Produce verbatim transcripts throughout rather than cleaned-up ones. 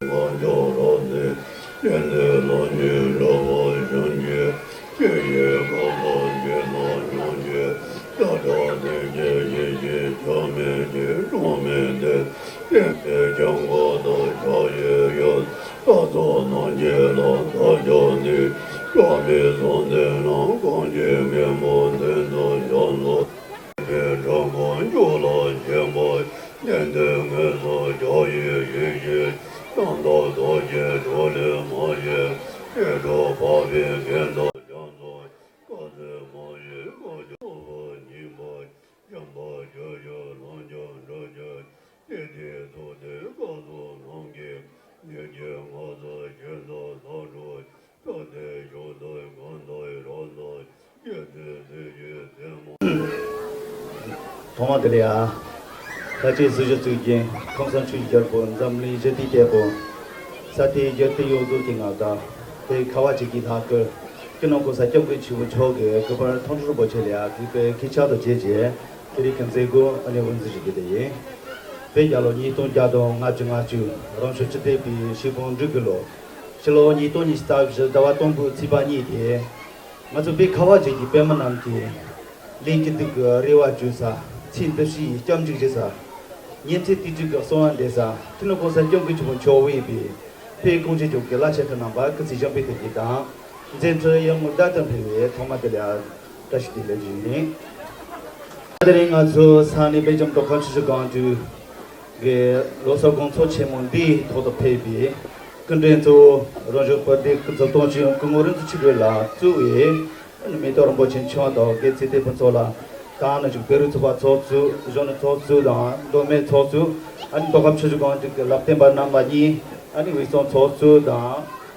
ལྔ་མཆོག་རབ་གནས་ལྡན་ལས་ལྷ་ཆེན་འགྲོ་བ་གཞན་གྱི་སྐྱེ་ཡི་ཁམས་ལ་སྐྱེས་ལ་སྙོམས་ཀྱི་ས་དགྲ་བདེན་བཞི་ཞི་ཞི་ཆགས་མེད་ཀྱི་གྲངས་མེད་དེ། བསྟན་པའི་གྱང་ཁ་དང་ཕྱག་གཡས་གཡོན། ལྷ་ཚོགས་རྣམས་ཀྱིས་ལ་མཐའ་རྒྱས་ནས། བླ་མའི་གསུང་གདན་ལ་གང་ཞིག་མགོན་པོ་མདུན་དུ་བཞུགས་སོ། པའི་དྲག་པོ་མཆོག་ལ་བྱོན་པ། བདེན་དོན་དངོས་སུ་རྒྱ་ཡི་ཡེ་ཤེས། རྣམ་དག་རྡོ་རྗེ་གྲོ་ལོད་མ་ཞེས། ཡེ་གྲོལ་འཕགས་པའི་རྒྱན་དུ་བྱོན་སོ། བཀའ་སྲུང་མ་ཡི་བཀའ་བརྒྱུད་པ་ཉིད་པ། འཇམ་དཔལ་སྐྱབས་སུ་ལམ་ཀྱང་འགྲོ་གྱུར། ཏེ་དེའི་ཚུལ་དུ་བཀའ་སྲུང་རྣམས་ཀྱིས། ཉིད་ཀྱི་སྔགས་སུ་ཞིང་དུ་ཟབ་འགྲོ། ཐུགས་ཏེ་བཞུགས་སྟོན་མགོན་དུ་རབ་གསལ། རྒྱལ་སྲས་སྲས་ཀྱི་སྲས་མོ། ཐོག་མ་དེ་ལ་ཡ། ལྷ་ཆེན་སྲི་ཞུ་གཙུག་རྒྱན་ཁམས་སངས་ཆོས་ཀྱི་རྒྱལ་པོ་འཛམ་གླིང་ཞི་བདེའི་རྒྱལ་པོ། ས་མཐའི་རྒྱལ་དུ་ཡོངས་རྫོགས་ཀྱི་མངའ་བདག་དེ་ཁ་བ་ཅིག་གི་ལྷ་སྐུ། སྤྱི་ནོར་༸གོང་ས་༸སྐྱབས་མགོན་ཆེན་པོ་མཆོག་གིས་གུས་པར་མཐོང་གྲོལ་རིན་པོ་ཆེ་ལ་ཡ་གུས་པའི་ཁྱེད་ཕྱག་ཏུ་བྱས་རྗེས་དེ་རིང་ཁྱིམ་མཚེས་སྒོ་ཨ་ནི་དབུ་འཛུགས་ཞུ་རྒྱུ་དེ་ཡིན། བོད་རྒྱལ་ལོ་ཉིས་སྟོང་བརྒྱ་དང་ལྔ་བཅུ་ང་བཅུ་རང་བྱུང་སྤྱི་ཟླ་པའི་ཕྱི་པོ་འབྲུག་གི་ལོ། ཕྱི་ལོ་ཉིས་སྟོང་ཉི་ཤུ་རྩ་བཞི་ཟླ་བ་དང་པོའི་ཚེས་པ་གཉིས་དེ། ང་ཚོ་བོད་ཁ་བ་ཅན་གྱི་པད་མ་རྣམས་ཀྱི་ལས་ཀྱི་སྡུག་གི་རེ་བ་བཅོལ་ས། ཆེས་འདི་ཕྱིའི་སྐྱབས་འཇུག་བཞེས་ས། ཉིན་མཚན་དུས་དྲུག་གི་གསོལ་བ་འདེབས་ས། ཐུན་གོང་ས་སྐྱབས་མགོན་ཆེན་པོ་མཆོག་དབུས་པའི་དཔལ་ཀུན་གཞི་ལྗོངས་ཀྱི་བླ་ཆེན་ཁག་རྣམ་པ་སྐུ་ཚེ་ཞབས་པད་བརྟན་གྱིས་དང་། མཛད་འཕྲིན་ཡར་ངོའི་ཟླ་ལྟར་འཕེལ་བའི་ཐོག་མ་དེ་ལ་བཀྲ་ཤིས་བདེ་ལེགས་ཞུ་ཡིན། དེ་རིང་ང་ཚོ་ས་གནས་དཔལ་འབྱོར་མདོ་ཁམས་ཆུ་བཞི་སྒང་དྲུག་གི་ལོ་གསར་དགོང་ཚོགས་ཆེན་མོ་འདིའི་ཐོག་ཏུ་ཕེབས་པའི་སྐུ་མགྲོན་གཙོ་བོ་རང་བྱུང་བོད་སྡེའི་སྐུ་ཚབ་དོན་གཅོད་སྐུ་ངོ་རིག་འཛིན་ཆོས་སྒྲོན་ལགས་གཙོས་པའི་མེ་ཏོག་རིན་པོ་ཆེ་མཆོག་དང་དགེ་ཚུལ་ལྡན་ཕུན་ཚོགས་ལགས། ད་ནང་བཞིན་བོད་རིགས་ཚོགས་པ་ཚོགས་གཙོ། གཞོན་ནུ་ཚོགས་གཙོ་དང་མདོ་སྨད་ཚོགས་གཙོ། ཨ་ནི་མདོ་ཁམས་ཆུ་བཞི་སྒང་དྲུག་གི་ལག་བསྟན་པ་རྣམ་པ་གཉིས། ཨ་ནི་དབུས་གཙང་ཚོགས་གཙོ་དང་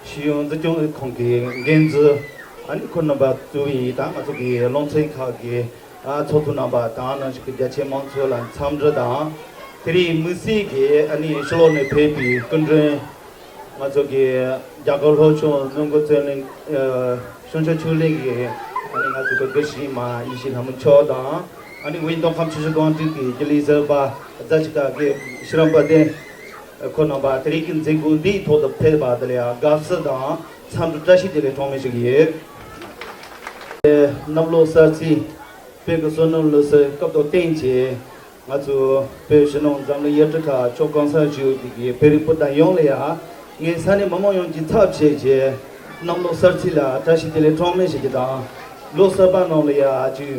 ཤེས་ཡོན་འཛིན་སྐྱོང་ཁང་གི་འགན་འཛིན། ཨ་ནི་ཁོང་རྣམ་པ་གཙོས་པའི་ད་ང་ཚོ་གི་རླུང་འཕྲིན་ཁག་གི་ཨ་ཚོགས་གཙོ་རྣམ་པ་དང་ནང་བཞིན་གྱི་རྒྱ་ཆེའི་མང་ཚོགས་ལ་འཚམས་འདྲི་དང་། དེ་རིང་དམིགས་བསལ་གྱིས་ཨ་ནི་ཕྱི་ལོགས་ནས་ཕེབས་པའི་སྐུ་མགྲོན། ང་ཚོ་གི་རྒྱ་གར་ལྷོ་ཕྱོགས་སྣུམ་འཁོར་རྩེད་གླིང་ཨ་ཤོང་ཆ་ཆོས་གླིང་གི་ཨ་ནི་ང་ཚོ་གི་དགེ་བཤེས་མ་ཡེ་ཤེས་ལྷ་མོ་མཆོག་དང་། ཨ་ནི་དབུས་མདོ་ཁམས་ཆུ་བཞི་སྒང་དྲུག་གི་སྒྱུ་ལུས་ཟུར་པ་རྫ་ཆུ་ཁ་གི་ཤེས་རབ་དཔལ་ལྡན། ཁོང་རྣམ་པ་དེ་རིང་གི་མཛད་སྒོ་འདིའི་ཐོག་ཏུ་ཕེབས་པ་དེ་ལ་ཡང་དགའ་བསུ་དང་འཚམས་འདྲི་བཀྲ་ཤིས་བདེ་ལེགས་གྲངས་མེད་ཞུ་གི་ཡོད། གནམ་ལོ་གསར་ཚེས་བོད་ཀྱི་བསོད་ནམས་ལོ་གསར་སྐབས་དང་བསྟུན་བྱས། ང་ཚོ་བོད་ཕྱི་ནང་འཛམ་གླིང་ཡུལ་གྲུ་ཁག་ཕྱོགས་གང་སར་བཞུགས་པའི་བོད་རིགས་སྤུན་ཟླ་ཡོངས་ལ་ཡང་ངས་ས་གནས་མི་མང་ཡོངས་ཀྱི་ཚབ་བྱས་རྗེས་གནམ་ལོ་གསར་ཚེས་ལ་བཀྲ་ཤིས་བདེ་ལེགས་གྲངས་མེད་ཞུ་རྒྱུ་དང་། ལོ་གསར་པ་ནང་ལ་ཡང་ཅིག་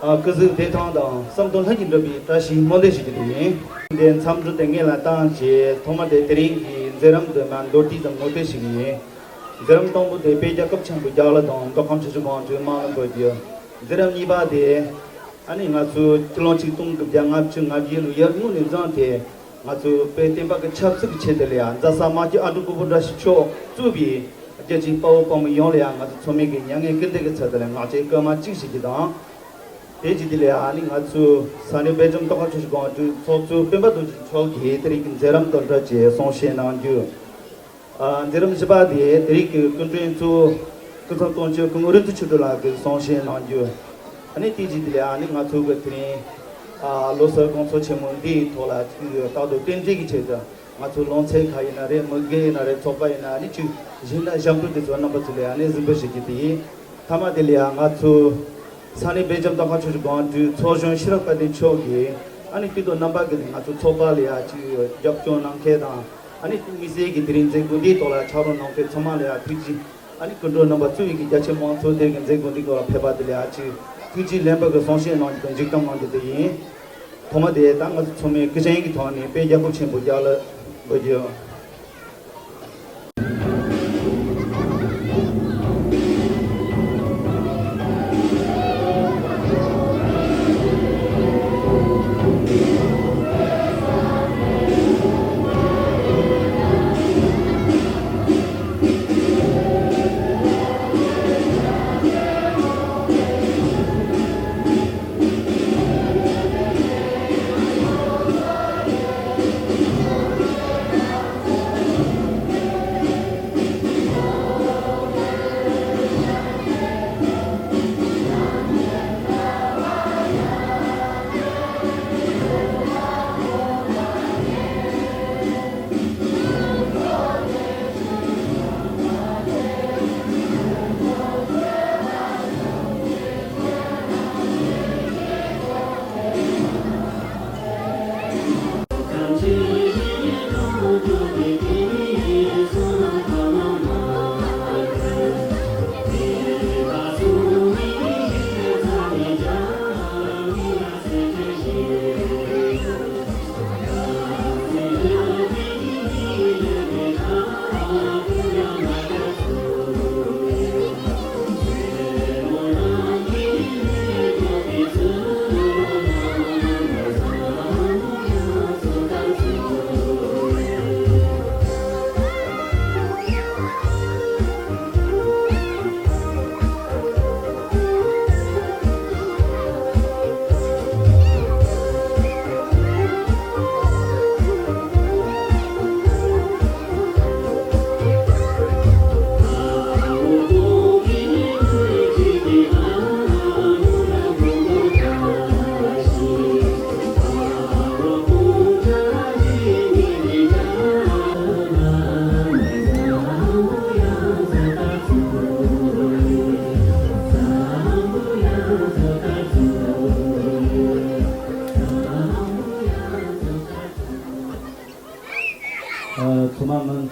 ཨ་སྐུ་གཟུགས་བདེ་ཐང་དང་བསམ་དོན་ལྷུན་གྱིས་འགྲུབ་པའི་བཀྲ་ཤིས་སྨོན་འདུན་ཞུ་རྒྱུ་དེ་ཡིན། འདིར་འཚམས་འདྲི་དེ་སྔོན་ལ་བཏང་རྗེས་ཐོག་མ་དེ་དེ་རིང་གི་མཛད་རིམ་དུ་མ་མདོར་བསྡུས་ཙམ་ངོ་སྤྲོད་ཞུ་གི་ཡིན། མཛད་རིམ་དང་པོ་དེ་དཔལ་རྒྱལ་ཁབ་ཆེན་པོ་རྒྱལ་བ་དང་མདོ་ཁམས་ཆུ་བཞི་སྒང་དྲུག་དམངས་གླུ་འབུལ་རྒྱུ། མཛད་རིམ་གཉིས་པ་དེ་ཨ་ནི་ང་ཚོ་ཕྱི་ལོ་ཆིག་སྟོང་དགུ་བརྒྱ་ལྔ་བཅུ་ང་བརྒྱད་ལོའི་ཡར་སྔོན་ནས་བཟུང་སྟེ་ང་ཚོ་བོད་བསྟན་པ་གི་ཆབ་སྲིད་ཀྱི་ཆེད་དུ་ལ་ཡང་རྫ་ས་རྨ་རྒྱལ་ཨ་འབྲུག་སྐུ་བོ་བཀྲ་ཤིས་མཆོག་གཙོས་པའི་རྒྱལ་གཅེས་དཔའ་བོ་དཔའ་མོ་ཡོངས་ལ་ཡང་ང་ཚོ་ཚང་མས་ཀྱི་མྱ་ངན་སྐུལ་འདེད་ཀྱི་ཚུལ་དུ་ལ་ངག་བཅད་སྐར་མ་གཅིག་ཞིག་གི་དང་། དེ་རྗེས་དེ་ལ་ཡང་ཨ་ནི་ང་ཚོ་ས་གནས་དཔལ་འབྱོར་མདོ་ཁམས་ཆུ་བཞི་སྒང་དྲུག་ཚོགས་གཙོ་སྤེན་པ་རྡོ་རྗེ་མཆོག་གིས་དེ་རིང་གི་མཛད་རིམ་དང་སྦྲགས་ཀྱི་གསུང་བཤད་གནང་རྒྱུ། ཨ་མཛད་རིམ་བཞི་པ་དེ་དེ་རིང་གི་སྐུ་མགྲོན་གཙོ་བོ་སྐུ་ཚབ་དོན་གཅོད་སྐུ་ངོ་རིག་འཛིན་ཆོས་སྒྲོན་ལགས་ཀྱིས་གསུང་བཤད་གནང་རྒྱུ། ཨ་ནི་དེ་རྗེས་དེ་ལ་ཨ་ནི་ང་ཚོ་གི་དེ་རིང་ཨ་ལོ་གསར་དགོང་ཚོགས་ཆེན་མོ་འདིའི་ཐོག་ལ་ཅིག་རྟག་ཏུ་རྟེན་འབྲེལ་གྱི་ཆེད་དུ་ང་ཚོ་རླུང་འཕྲིན་ཁག་ཡིན་ན་རེད། མི་སྒེར་ཡིན་ན་རེད། ཚོགས་པ་ཡིན་ན་ཨ་ནི་ཅིག་གཞན་དང་ཞབས་བྲོ་དེ་ཚོ་རྣམ་པ་ཚོ་ལ་ཨ་ནི་གཟིགས་འབུལ་ཞུ་རྒྱུ་དེ་ཡིན། མཐའ་མ་དེ་ལ་ཡང་ང་ཚོ་ས་གནས་དཔལ་འབྱོར་མདོ་ཁམས་ཆུ་བཞི་སྒང་དྲུག་ཚོགས་གཞོན་ཤེས་རབ་དཔལ་ལྡན་མཆོག་གིས་ཨ་ནི་དུས་དང་རྣམ་པ་ཀུན་ནས་ང་ཚོ་ཚོགས་པ་ལ་ཡང་ཅིག་རྒྱབ་སྐྱོར་གནང་མཁན་དང་། ཨ་ནི་དམིགས་བསལ་གྱིས་དེ་རིང་མཛད་སྒོ་འདིའི་ཐོག་ལ་ཕྱག་རོགས་གནང་མཁན་ཚང་མ་ལ་ཡང་ཐུགས་རྗེ། ཨ་ནི་སྐུ་མགྲོན་རྣམ་པ་གཙོས་པའི་གི་རྒྱ་ཆེ་མང་ཚོགས་དེ་གི་མཛད་སྒོ་འདིའི་ཐོག་ལ་ཕེབས་པ་དེ་ལ་ཡང་ཅིག་ཐུགས་རྗེ་ལེགས་འབུལ་གྱི་གསུང་བཤད་གནང་རྒྱུ་དང་མཇུག་སྡོམ་གནང་རྒྱུ་དེ་ཡིན། ཐོག་མ་དེ་ད་ང་ཚོ་ཚང་མས་སྐུ་བྱང་གི་ཐོག་ནས་དཔལ་རྒྱལ་ཁབ་ཆེན་པོ་རྒྱལ་བ་འབུལ་རྒྱུ།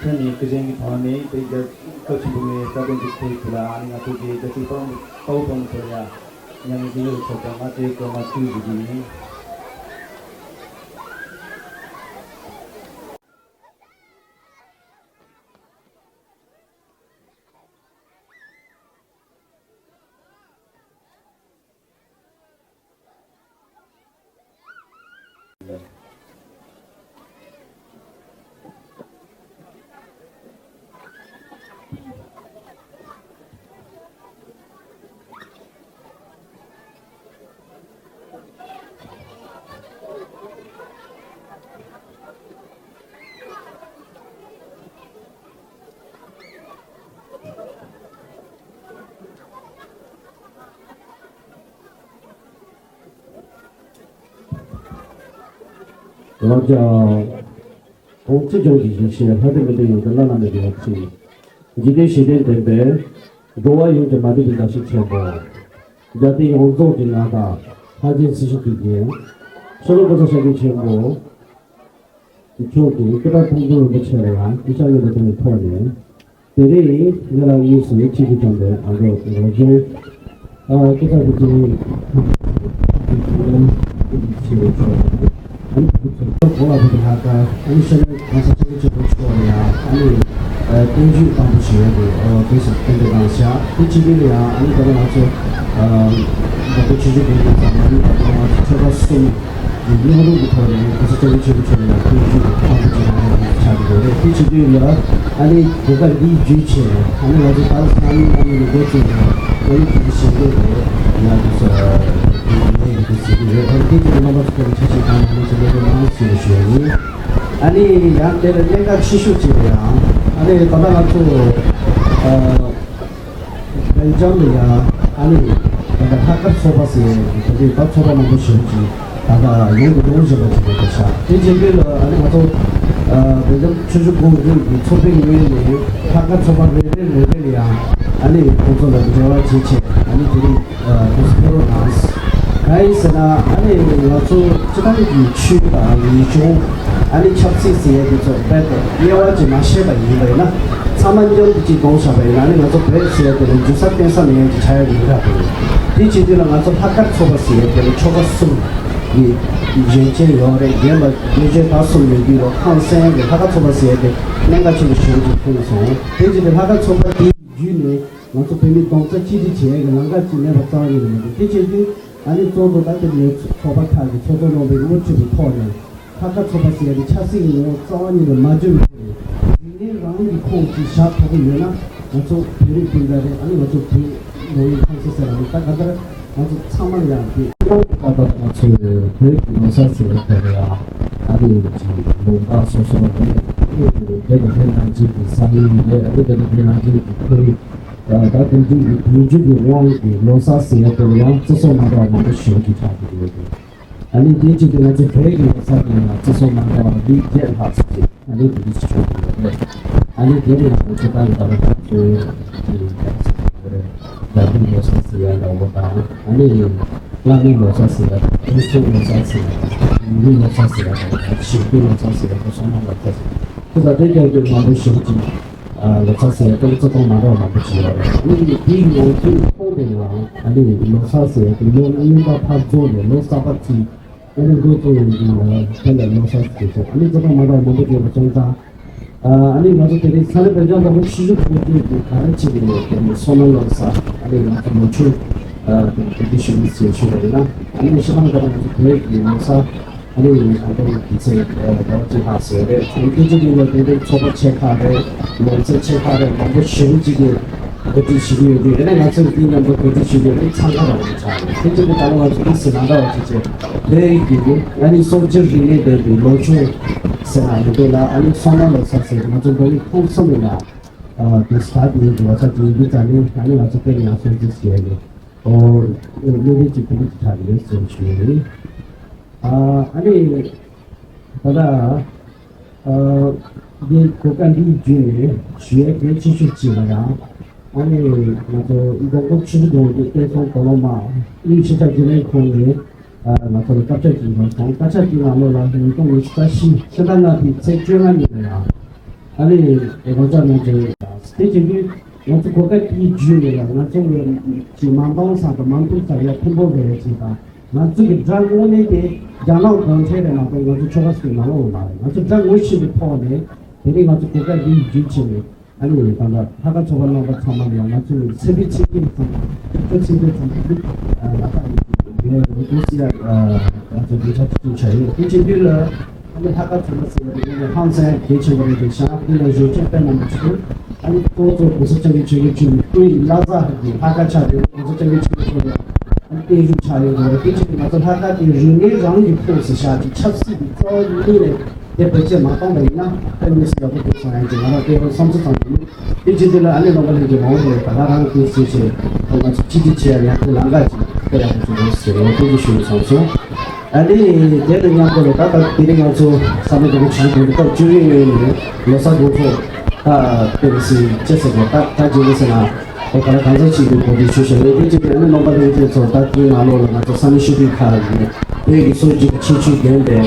ཁྱེད་ནས་སྐུ་བཞེངས་ཀྱི་ཐོག་ནས་དེ་རྒྱལ་སྐབས་ཆེན་པོ་ནས་རྩ་དོན་གྱི་ཐད་ཀྱི་ལ་ཨ་ནི་ང་ཚོ་གི་རྒྱལ་སྤྱིའི་དཔའ་བོ་དཔའ་བོ་དཔའ་མོ་ཚོ་ལ་ཡ་མཉམ་འཛོམས་ཡོད་ཚོགས་པ་ང་དེ་སྐར་མ་བཅུ་ཞུ་རྒྱུ་ཡིན། ལགས་ཀྱང་། ཁོང་སྤྱི་སྐྱོང་གི་ཞིང་ཆེན་ལྷ་སྡེ་མི་སྡེ་ཡོངས་ཀྱི་བླ་ན་མེད་པའི་ཡབ་ཆེན། འཇིག་རྟེན་ཞི་བདེ་ལྡན་པའི། འགྲོ་བ་ཡོངས་ཀྱི་མ་འདྲིས་པའི་མཛའ་བཤེས་ཆེན་པོ། རྒྱལ་བསྟན་ཡོངས་རྫོགས་ཀྱི་མངའ་བདག་ལྷ་རྒྱལ་སྲི་ཞུ་དུས་རྒྱུན། ཤོ་ལོ་ཀ་ས་ཤཱཀྱ་ཆེན་པོ། མཆོག་གིས་སྐུ་དྲག་ཁོང་ཀྲུང་རིན་པོ་ཆེ་ལ་ཡང་སྐུ་ཕྱག་གཡོན་དུ་བསྟན་པའི་ཐོག་ནས། དེ་རིང་ང་ལ་དངོས་སུ་ཆིབས་བསྒྱུར་བསྐྱངས་པའི་ཨ་མདོ་ལོ་ཆུང་། ཨ་སྐུ་ཚབ་ཀྱི་ཆེད་ཆེད་ཆེད་ཆེད་ཨ་ནི་བུ་ཚོ་གོ་ལ་བུ་དང་ལྷག་དཀར་ཨ་ནི་ཤར་ནུབ་གང་ས་ཆེན་པོ་ཆེན་པོ་ཕྱོགས་ལ་ཡང་ཨ་ནི་བརྟན་བཞུགས་བཏང་པོ་ཞིག་ཡོད་པའི་དུས་སུ་བསྟན་པའི་གནང་བཞག་དེ་ཕྱི་དྲིལ་ལ་ཡང་ཨ་ནི་ད་ལྟ་ང་ཚོ་ཨ་མདོ་སྟོད་ཆུ་བཞི་སྒང་དྲུག་དང་ཨ་ནི་ད་ལྟ་ང་ཚོ་ཆོལ་ཁ་གསུམ། གི་སྙིང་རུས་ཀྱི་ཐོག་ནས་གོང་ས་སྐྱབས་མགོན་ཆེན་པོ་མཆོག་ལ་ཡང་བརྟན་བཞུགས་ཀྱི་ཁ་ཆེ་ཆེ་ཆགས་ཀྱི་ཡོད་རེད། དེ་བྱེད་དུས་ལ་ཨ་ནི་གོ་སྐབས་འདི་བརྒྱུད་བྱས་ཨ་ནི་ང་ཚོ་ད་ས་གནས་ཨ་ནི་ལ་འགོ་བཙུགས་ནས་ཨ་ནི་དེ་གི་ཞིང་ལས་ལས་ཡང་དུ་ས་ལས་ཡི་དུ་ཟེར་གྱི་ཡོད། ཨ་ནི་དེ་དུས་རྣམ་པ་ཚོ་ཁོ་ལ་ཆ་ཤས་གང་ཡིན་ཟེར་ལས་དོན་གནང་ཟེར་ཞུ་ཡ་ཡིན། ཨ་ནི་ཡང་དེ་ལ་གནད་འགག་ཆེ་ཤོས་ཅིག་ལ་ཡང་ཨ་ནི་ད་ལྟ་ང་ཚོ་ཨ། སྦེལ་ཇམ་ལ་ཡང་ཨ་ནི་ད་ལྟ་ལྷག་དཀར་ཚོགས་པ་ཟེར་ཡས་ཀྱི་ད་ལྟའི་ད་ཚོགས་པ་མང་པོ་ཞིག་ཅིག་ད་ལྟ་ཡོང་དུ་ཡོང་བཞིན་པ་ཅིག་རེད་ཤག་དེ་བྱེད་དུས་ལ་ཨ་ནི་ང་ཚོ་སྦེལ་ཇམ་ཆུ་བཞི་སྒང་དྲུག་གི་ཚོགས་པའི་ངོས་ནས་ལྷག་དཀར་ཚོགས་པ་རེ་རེ་རེ་རེ་ལ་ཡང་ཨ་ནི་ཁོང་ཚོ་ལ་འབྲེལ་བ་བྱེད་ཆེད་ཨ་ནི་དེ་རིང་དུ་ཕེབས་རོགས་གནང་། གང་ཡིན་ཟེར་ན་ཨ་ནི་ང་ཚོ་སྤྱི་བཏང་གི་ཆོས་དང་རིག་གཞུང་ཨ་ནི་ཆབ་སྲིད་ཟེར་ཡས་དེ་ཚོ་རྦད་དེ་དབྱེ་བ་ཅིག་མ་ཤེས་པ་ཡིན་པ་ཡིན་ན་ཚང་མ་མཉམ་དུ་ཅིག་གཏོང་བཞག་པ་ཡིན་ན་ཨ་ནི་ང་ཚོ་བོད་ཟེར་ཡས་དེ་ལ་འཇུ་ས་བསྟེན་ས་མེད་ཡས་ཅིག་ཆགས་ཡས་ཀྱི་ཡིན་ར་དེ་རེད། དེ་བྱེད་དུས་ལ་ང་ཚོ་ལྷག་དཀར་ཚོགས་པ་ཟེར་ཡས་དེ་ལ་ཆོལ་ཁ་གསུམ་གྱི་གཞོན་སྐྱེས་ཡོད་རེད། རྒན་པ་རྒན་གཞོན་བར་གསུམ་ཡོད་དུས་ལ་ཁོང་གསན་ཡས་ཀྱི་ལྷག་དཀར་ཚོགས་པ་ཟེར་ཡས་དེ་གནད་འགག་ཆེན་པོ་ཞིག་ཏུ་མཐོང་སོང་། དེ་བྱེད་དུས་ལྷག་དཀར་ཚོགས་པ་དེ་བརྒྱུད་ནས། ང་ཚོ་བོད་མི་རྡོག་རྩ་གཅིག་སྒྲིལ་བྱེད་ཡག་གི་ལམ་ཁ་ཅིག་མེད་པ་རྩ་བ་ཉིད་ནས་མི་འདུག་དེ་བྱེད་དུས་ཨ་ནི་གཙོ་བོ་ད་ལྟ་ལས་ཚོགས་པ་ཁག་གི་ཚོགས་གཙོ་རྣམ་པས་དབུ་ཁྲིད་པའི་ཐོག་ནས་ལྷག་དཀར་ཚོགས་པ་ཟེར་ཡག་གི་ཆབ་སྲིད་ཀྱི་ངོ་བོ་རྩ་བ་ཉིད་ནས་མ་བརྗོད་པའི་ཐོག་ནས་རིག་གནས་རང་གི་ཁོངས་ཅིག་བཞག་ཐུབ་ཀྱི་ཡོད་ན་ང་ཚོ་བོད་རིགས་སྤུན་ཟླ་རེད། ཨ་ནི་ང་ཚོ་བོད་ནོར་ཡིན་ཁང་ས་ཟེར་བ་ནི་ད་ག་ལྟར་ང་ཚོ་ཚང་མ་ལ་ཡང་དེ་ད་ལྟ་ང་ཚོ་བོད་ཀྱི་ལོ་གསར་ཟེར་བ་དེ་ལ་ཡང་ཨ་ནི་ཅིག་ལུང་པ་སོ་སོ་ནས་བོད་ཀྱི་བོད་ནང་བཞིན་གྱི་ས་གནས་རེད། ཨ་ནི་བོད་ནང་བཞིན་གྱི་ཁོར་ཡུག་ད་དེང་དུས་ཀྱི་དུས་འགྱུར་གྱི་དབང་གིས་ལོ་གསར་ཟེར་ཡ་དེ་ལ་ཡང་བརྩི་སྲུང་མ་འདྲ་བ་མང་པོ་ཞིག་གིས་ཆགས་ཀྱི་ཡོད་རེད། ཨ་ནི་དེ་གཅིག་དེ་ང་ཚོ་བོད་ཀྱི་ལོ་གསར་དེ་ཡང་བརྩི་སྲུང་མ་འདྲ་བ་འདི་བརྒྱད་ལྷག་ཙམ་ཅིག་ཨ་ནི་དེ་འདྲ་ཞིག་བྱུང་ཡོད་རེད། ཨ་ནི་དེ་ལ་ཡང་ང་ཚོ་ད་ལྟ་ད་ལྟ་ང་ཚོའི་དེ་ཡང་བརྩི་སྲུང་ཡོད་རེད། རྒྱ་མིའི་ལོ་གསར་ཟེར་ཡ་འདྲ་བོ་དང་ཨ་ནི་བླ་མའི་ལོ་གསར་ཟེར་ཡ་དང་ཁྲིས་ལོ་གསར་ཟེར་ཡ་དང་ཡུལ་མིའི་ལོ་གསར་ཟེར་ཡ་དང་ཞིང་པའི་ལོ་གསར་ཟེར་ཡ་དང་སོ་ནམ་ལོ་གསར་ཟེར་ཡ་དེ་ཚོ་དེ་རྒྱ་རྒྱུ་མང་པོ་ཞིག་ཅིག་ལོ་ཙཱ་ཟེར་ཡ་ཏོག་ཙི་ཏོག་མ་འདྲ་བ་མང་པོ་ཞིག་ཡོད་རེད། ཨ་ནི་དེའི་ནང་དོན་ཁོངས་དེ་ཡང་ཨ་ནི་ལོ་གསར་ཟེར་ཡ་དེ་ལོ་རྙིང་པ་ཕར་རྫོགས་ནས་ལོ་གསར་པ་ཅིག་ཨ་ནི་འགོ་བཙུགས་ཡོང་དུས་ལ་དེ་ལ་ལོ་གསར་ཟེར་ཚེ་ཨ་ནི་ཙི་ཏོག་མ་འདྲ་བ་མང་པོ་ཡོད་པ་སོང་ཙང་ཨ་ནི་ང་ཚོ་དེ་རིང་ས་ལེ་བེལ་ཇམ་དང་པོ་ཆུ་ཤུར་ཁོ་ཚོས་ཀྱི་ག་རེ་བྱེད་ཀྱི་ཡོད་དེ་ནི་སོ་ནམ་ལོ་གསར་ཨ་ནི་ང་ཚོ་ལོ་ཆུ་དེ་འདྲ་ཞུ་མི་ཟེར་ཞུ་བ་ཡིན་ན་ཨ་ནི་ཤི་ཁང་ག་ལ་ང་ཚོ་བོད་ཀྱི་ལོ་གསར། ཨ་ནི་ང་ཚོ་དུས་ཚོད་ཟླ་བ་གཅིག་ལྷག་ཟེར་རེད། ཚོགས་སྐྱིད་ཀྱི་ནང་དེ་འདྲའི་ཚོགས་པ་ཆེ་ཁག་རེད། ལོ་ཚད་ཆེ་ཁག་རེད། མང་པོ་ཞེ་པོ་ཅིག་གིས་གོ་སྒྲིག་བྱེད་ཀྱི་ཡོད་དུས་ཨ་ནི་ང་ཚོས་དེའི་མཉམ་དུ་གོ་སྒྲིག་བྱེད་ཀྱི་ཡོད་དུས་འཚང་ཁ་རང་རང་ཆགས་རེད། དེ་ཚོ་གི་ད་ལོ་ང་ཚོ་དེ་ཟེར་ན་འདྲ་བ་ཅིག་བྱས་དེ་ཡིན་དུས་ཨ་ནི་སྲོལ་རྒྱུན་རིག་གནས་ལྡན་པའི་ལོ་ཆུང་ཟེར་ན་མི་འདུག་ལ་ཨ་ནི་སོ་ནམ་ལོ་གསར་ཟེར་ང་ཚོ་འགྲོ་བའི་ཕུགས་བསམ་ཡིན་ན་དུས་ད་དེ་ཡིན་དུས་ལོ་གསར་དེ་ཡིན་དུས་ཙང་ནི་ཨ་ནི་ང་ཚོ་དེ་ནས་ཡང་སྲོལ་རྒྱུན་ཟེར་ནས། ཨོ། གནད་དོན་གཅིག་དེ་འདྲ་ཅིག་ཆགས་ཀྱི་རེད་ཟེར་ཞུ་ཡ་ཡིན། ཨ་ནི། ད་ལྟ། ཨ། འདི་གོ་སྐབས་འདི་བརྒྱུད་ནས་ཞུ་ཡ་གལ་ཆེ་ཤོས་གཅིག་ལ་ཡང་། ཨ་ནི་ང་ཚོ་མདོ་དབུས་ཆུ་བཞི་སྒང་དྲུག་བསྟན་སྲུང་དོ་སློབ་དམངས་དབུས་ཆེ་ཕྱོགས་རྒྱུན་ལས་ཁང་ནས་ང་ཚོ་ལ་བཀའ་ཁྱབ་ཅིག་གནང་སོང་། བཀའ་ཁྱབ་དེའི་ནང་ལོགས་ལ་ཉིས་སྟོང་ཉི་ཤུ་རྩ་བཞི་ཕྱི་ཟླ་ལྔ་པའི་ཚེས་བཅོ་ལྔ་ཉིན་ལ་ཡང་། ཨ་ནི་དགོངས་འཇགས་གནང་རྒྱུ་ཡིན། དེ་བྱེད་དུས་ང་ཚོ་གོ་སྐབས་དེའི་བརྒྱུད་ནས་ཡང་ང་ཚོ་གི་མ་འདང་ས་དང་མ་མཐུན་ས་ཡང་མཐུན་པོ་རེད་ཅེས་དང་། ང་ཚོ་གི་དགྲ་དངོས་གནས་དེ་རྒྱ་ནག་གུང་ཁྲན་རེད་མ་གཏོགས་ང་ཚོ་ཆོལ་ཁ་ཞིག་མ་ལོག་པ་མ་རེད། ང་ཚོ་དགྲ་ངོ་ཤེས་པའི་ཐོག་ནས་དེ་རིང་ང་ཚོ་གོ་སྐབས་འདི་བརྒྱུད་བྱས་ནས། ཨ་ནི་ད་ལྟ་ལྷག་དཀར་ཚོགས་པ་རྣམ་པ་ཚང་མ་ལ་ཡང་ང་ཚོའི་སེམས་པའི་ཆེ་མཐོང་ཚང་མ། ཁྱོད་ཚོའི་སེམས་པའི་ཚང་མ་ལ་ད་ཡོད་རེད། འདུག་སེ་ཡ་ང་ཚོ་འདི་ཆ་ཅིག་བྱ་ཡོད། དེ་བྱེད་དུས་ལ་ཨ་ནི་ལྷག་དཀར་ཚོགས་པ་ཟེར་བ་དེ་ངས་ཧང་སང་གལ་ཆེན་པོ་རེད་དེ་ཤག་དེ་ལ་གཞོན་སྐྱེས་དཔེ་མང་པོ་ཞིག་ཨ་ནི་ཁོ་ཚོ་གོང་ས་སྐྱབས་མགོན་ཆེན་པོ་མཆོག་གི་སྐུའི་བླ་གཟའ་ཧ་གི་ལྷག་དཀར་ཆགས་ཡོད། གོང་ས་སྐྱབས་མགོན་ཆེན་པོ་མཆོག་ལ་ཨ་ནི་བརྟན་བཞུགས་ཆགས་ཡོད་རེད། དེ་བྱེད་དུས་ང་ཚོ་ལྷག་དཀར་དེ་རིག་གནས་རང་གི་ཁོངས་སུ་བཞག་ཅིག་ཆབ་སྲིད་ཀྱི་རྩ་བ་ཉིད་ནས། དེ་བེད་སྤྱོད་མ་བཏང་པ་ཡིན་ན་དཔེ་མི་སྲིད་ཡག་པོ་འདུག་བསམ་ཡང་ཅིག་ང་རང་དཔེ་བསམ་ཚུལ་ཙམ་ཞིག་ཡིན། དེ་བྱེད་དུས་ལ་ཨ་ནེ་ནང་པ་ལྷན་རྒྱས་མང་པོ་ཞིག་ད་ག་རང་དེ་སྲིད་ཆེད་ང་ཚོ་གཅིག་སྒྲིལ་བྱེད་ཡག་ཡང་དེ་ལམ་ཁ་ཅིག་དཔེ་ཡག་པོ་བྱུང་འདུག་ཟེར་བའི་ཐུགས་རྗེ་ཞུ་བསམ་སོང་། ཨ་ནི་དེ་དང་མཉམ་དུ་ལ་ད་ལྟ་དེ་རིང་ང་ཚོ་ས་གནས་རྒྱལ་པོ་ཆུ་བཞི་སྒང་དྲུག་སྐབས་བཅུ་བཞི་པའི་ལོ་གསར་དགོང་ཚོགས་ད་དཔེ་མི་སྲིད་ཅི་ཟེར་དགོས། ད་ད་རྗེས་ལུས་ཟེར་ན། ཨོ་ག་ལ་གང་ཟག་གཅིག་གིས་གོ་སྒྲིག་ཞུ་བཞིན་རེད། དེ་གཅིག་དེ་ནི་རྣམ་པ་ལྷན་རྒྱས་ཚོ་ད་ལྟའི་ནང་ལོགས་ལ་ང་ཚོ་ས་གནས་ཤོད་སྒྲིག་ཁག་གིས་བོད་ཀྱི་སྲོལ་རྒྱུན་གྱི་ཁྱད་ཆོས་ལྡན་པའི་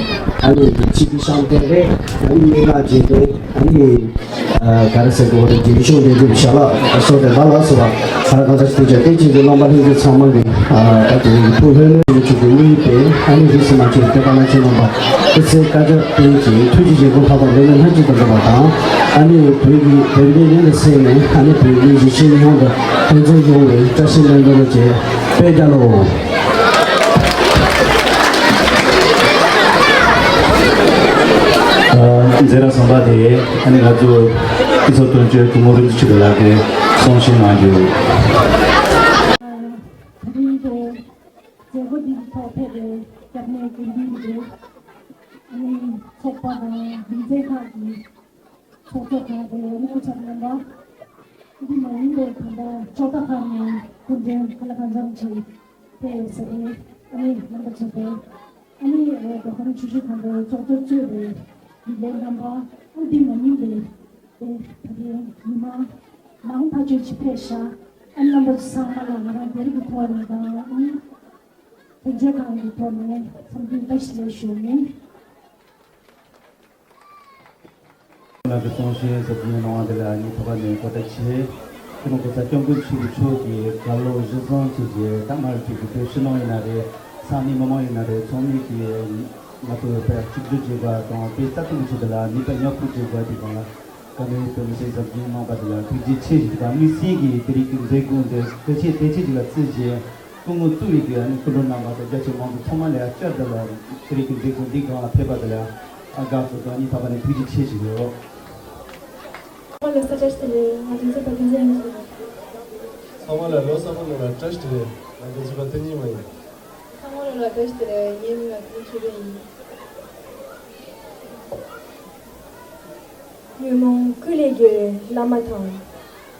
ཨ་ནི་ཆིབས་ཀྱི་ཤམ་སྟོན་རེད། ཨ་ནི་སྨན་ཁང་བརྗེ་སྟོན། ཨ་ནི་ག་རེ་ཟེར་དགོས་རེད། རྒྱན་ཤོག་ལས་འགུལ་ཞལ་ལག་སོགས་རེད། ལ་ལ་སོགས་པ་ག་ལ་གང་ཟག་ཅིག་དེ་གཅིག་དེ་གཅིག་གི་རྣམ་པ་ལྷན་རྒྱས་ཚང་མ་གིས་ད་དེ་རིང་གི་ཐུགས་ལྷོད་ལྷོད་ཀྱི་ཆུ་ཚོད་གཉིས་པའི་ཨ་ནི་རིས་སུ་མ་ཆད་པའི་བཀའ་དང་ཆོས་རྣམ་པ་སྐུ་ཚེ་བསྐལ་བརྒྱར་བརྟན་ཅིང་ཐུགས་རྗེ་བཞེད་དགོངས་ལྷག་པར་འབད་མེད་ལྷུན་གྱིས་གྲུབ་པ་དང་། ཨ་ནི་བོད་ཀྱི་བོད་འདི་ཉིད་དུ་གསལ་ནས་ཨ་ནི་བོད་མི་གཞིས་བྱེས་ཡོངས་ལ་ཕན་ཚུན་ཡོང་བའི་བཀྲ་ཤིས་སྨོན་འདུན་བཅས་དཔེ་རྒྱ་ལོ། མཛད་ར་ཚང་པ་དེ་ཨ་ནི་ང་ཚོ་སྐུ་ཚབ་དོན་གཅོད་སྐུ་ངོ་རིན་པོ་ཆེ་ལགས་ཀྱིས་གསུང་བཤད་གནང་རྒྱུ། ད་རིང་གི་མཛད་སྒོ་འདིའི་ཐོག་ཕེབས་པའི་སྐྱབས་གནས་དགེ་འདུན་གྱི་ཚོགས་པ་དང་སྡེ་ཚན་ཁག་གི་ཚོགས་གཙོ་ཁག་དང་སྐུ་ཚབ་རྣམ་པ། འདི་མ་ཡིན་པའི་ད་ལྟ་ཕྱོགས་མཐའ་ཁག་ནས་སྐུ་མགྲོན་ག་ལ་གང་འཚམ་ཅིག་ཕེབས་ཡོད་ས་རེད། ཨ་ནི་རྣམ་པ་ཚོ་དང་ཨ་ནི་རྡོ་ཁང་ཆུ་ཤུར་ཁང་པའི་ཚོགས་གཙོ་གཙོས་པའི་མི་སྡེ་རྣམ་པ། ཨ་འདི་མ་ཡིན་པའི་དེ་ད་ལྟའི་མི་མང་མང་ཐག་ཆོད་ཅིག་ཕེབས་ཤག་ཨ་ནི་རྣམ་པ་ཚོ་ཚང་མ་ལ་ང་རང་སྡེ་རིགས་ཀྱི་ཐོག་ནས་དང་ཨ་ནི་དོན་གཅོད་ཁང་གི་ཐོག་ནས་འཚམས་འདྲི་བཀྲ་ཤིས་བདེ་ལེགས་ཞུ་ཡིན། ང་གི་གསུང་བཤད་ཟབ་རྒྱས་གནང་བ་དེ་ལ་ངའི་ཐོག་ནས་བཀའ་དྲིན་ཆེ། སྤྱི་ནོར་གོང་ས་སྐྱབས་མགོན་ཆེན་པོ་མཆོག་གིས་རྒྱ་ལོ་བཞི་བཟང་བཅས་ཀྱི་ད་སྔར་བཅས་ཀྱི་བོད་ཕྱི་ནང་ཡིན་ན་རེད། ས་གནས་མི་མང་ཡིན་ན་རེད། ཚང་མས་ཀྱིས་ང་ཚོ་བོད་གཅིག་སྒྲིལ་བྱེད་དགོས་དང་བོད་རྩ་དོན་གྱི་ཆེད་དུ་ལ་ནུས་པ་མཉམ་སྤུངས་བྱེད་དགོས་དེ་སྒང་ལ་བཀའ་མོལ་དུ་མི་སེར་ཟབ་རྒྱས་གནང་བ་དེ་ལ་ཐུགས་རྗེ་ཆེ་ཞུ་དང་། དམིགས་བསལ་གྱིས་དེ་རིང་གི་མཛད་སྒོ་འདི་གལ་ཆེ་གལ་ཆེ་ཞིག་ལ་བརྩིས་བྱས། སྐུ་ངོ་གཙོ་བོའི་གི་ཨ་ནི་སྐུ་མགྲོན་རྣམ་པ་དང་རྒྱ་ཆེ་མང་ཚོགས་ཚང་མ་ལ་བསྐྱར་དུ་ལ་དེ་རིང་གི་མཛད་སྒོ་འདི་སྒང་ལ་ཕེབས་པ་དེ་ལ་ཨ་དགའ་སྤྲོ་དང་སྙིང་ཐག་པ་ནས་ཐུགས་རྗེ་ཆེ་ཞུ་ཡོད། ཚང་མ་ལ་ས་བཀྲ་ཤིས་བདེ་ལེགས། ང་དོན་ཚན་པ་ཀུན་བཟང་ཡིན། ཚང་མ་ལ་ལོ་གསར་པ་ནང་ལ་བཀྲ་ཤིས་བདེ་ལེགས། ང་དོན་ཚན་པ་བསྟན་ཉི་མ་ཡིན། ཚང་མ་ལ་བཀྲ་ཤིས་བདེ་ལེགས། ངའི་མིང་ལ་ཀུན་ཆོས་རེ་ཡིན། ཉོན་མོངས་ཀུན་ལས་རྒྱལ་བའི་བླ་མ་དང་།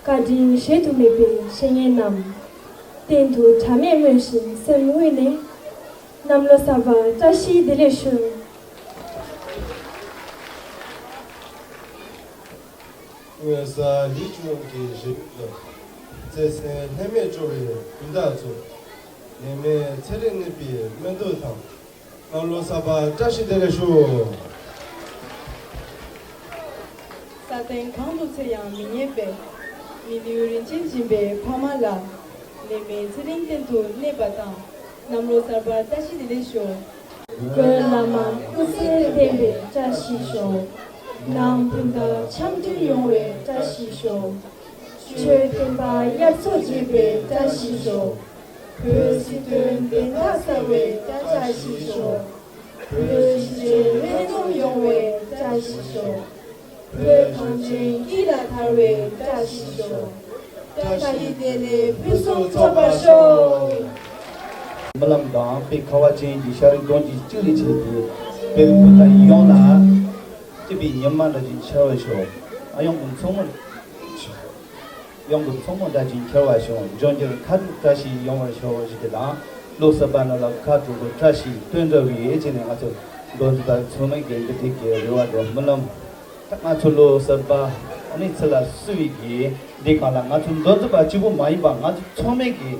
བཀའ་དྲིན་གཞལ་དུ་མེད་པའི་བཤེས་གཉེན་རྣམས། གཏན་དུ་བྲལ་མེད་སྨོན་ཞིང་སེམས་དབུས་ནས། གནམ་ལོ་གསར་པར་བཀྲ་ཤིས་བདེ་ལེགས་ཞུ། མངོན་གསལ་ལུས་སྦྱོང་གི་རིམ་ལ། བརྩེ་སེམས་ལྷད་མེད་སྤྲོ་བའི་ཀུན་བརྟག་ཚོ། ནད་མེད་ཚེ་རིང་གནས་པའི་སྨོན་འདུན་དང་། གནམ་ལོ་གསར་པ་བཀྲ་ཤིས་བདེ་ལེགས་ཞུ། ས་སྟེང་གང་དུ་འཚོལ་ཡང་མི་རྙེད་པའི། མི་ལུས་རིན་ཆེན་སྦྱིན་པའི་ཕ་མ་ལ། ནད་མེད་ཚེ་རིང་གཏན་དུ་གནས་པ་དང་། གནམ་ལོ་གསར་པ་བཀྲ་ཤིས་བདེ་ལེགས་ཞུ། བོད་བླ་མ་སྐུ་ཚེ་བརྟན་པའི་བཀྲ་ཤིས་ཤོག་ནང་སྤུན་ཟླ་འཆམ་མཐུན་ཡོང་བའི་བཀྲ་ཤིས་ཤོག་ཆོས་བསྟན་པ་དབྱར་མཚོ་རྒྱས་པའི་བཀྲ་ཤིས་ཤོག་བོད་སྲིད་དོན་བདེན་མཐའ་གསལ་བའི་བཀྲ་ཤིས་ཤོག་བོད་གཞིས་བྱེས་ལྷན་འཛོམས་ཡོང་བའི་བཀྲ་ཤིས་ཤོག་བོད་གངས་ཅན་སྐྱིད་ལ་དར་བའི་བཀྲ་ཤིས་ཤོག་བཀྲ་ཤིས་བདེ་ལེགས་ཕུན་སུམ་ཚོགས་པར་ཤོག་རྨི་ལམ་དང་དཔེ་ཁ་བ་ཅན་གྱི་ཤ་རུས་གདོང་གི་གཅིག་ལས་བྱས་ཏེ་བོད་རིགས་སྤུན་ཟླ་ཡོངས་ལ་སྐྱིད་པའི་ཉི་མ་འདྲ་ཞིག་འཆར་བར་ཤོག་ཨ་ཡོང་གི་མཚོ་མོ། ཡོང་གི་མཚོ་མོ་འདྲ་ཅིག་འཁྱེར་བ་ཤོག་འབྱུང་འགྱུར་ཁ་དྲོ་བཀྲ་ཤིས་ཡོང་བར་ཤོག་ཞེས་དང་། ལོ་གསར་པ་ནང་ལ་ཁ་དྲོ་གི་བཀྲ་ཤིས་སྟོན་འགྲོ་བའི་ཆེད་ནས་ང་ཚོ་མདོ་འཛིན་པ་ཚང་མའི་གི་འདི་དེ་གི་རེ་བ་དང་སྨོན་ལམ། ད་ང་ཚོ་ལོ་གསར་པ་ཨ་ནི་ཚེ་ལ་བསུ་བའི་གི་འདི་གང་ལ་ང་ཚོ་མདོ་འཛིན་པ་གཅིག་པུ་མ་ཡིན་པ་ང་ཚོ་ཚང་མའི་གི་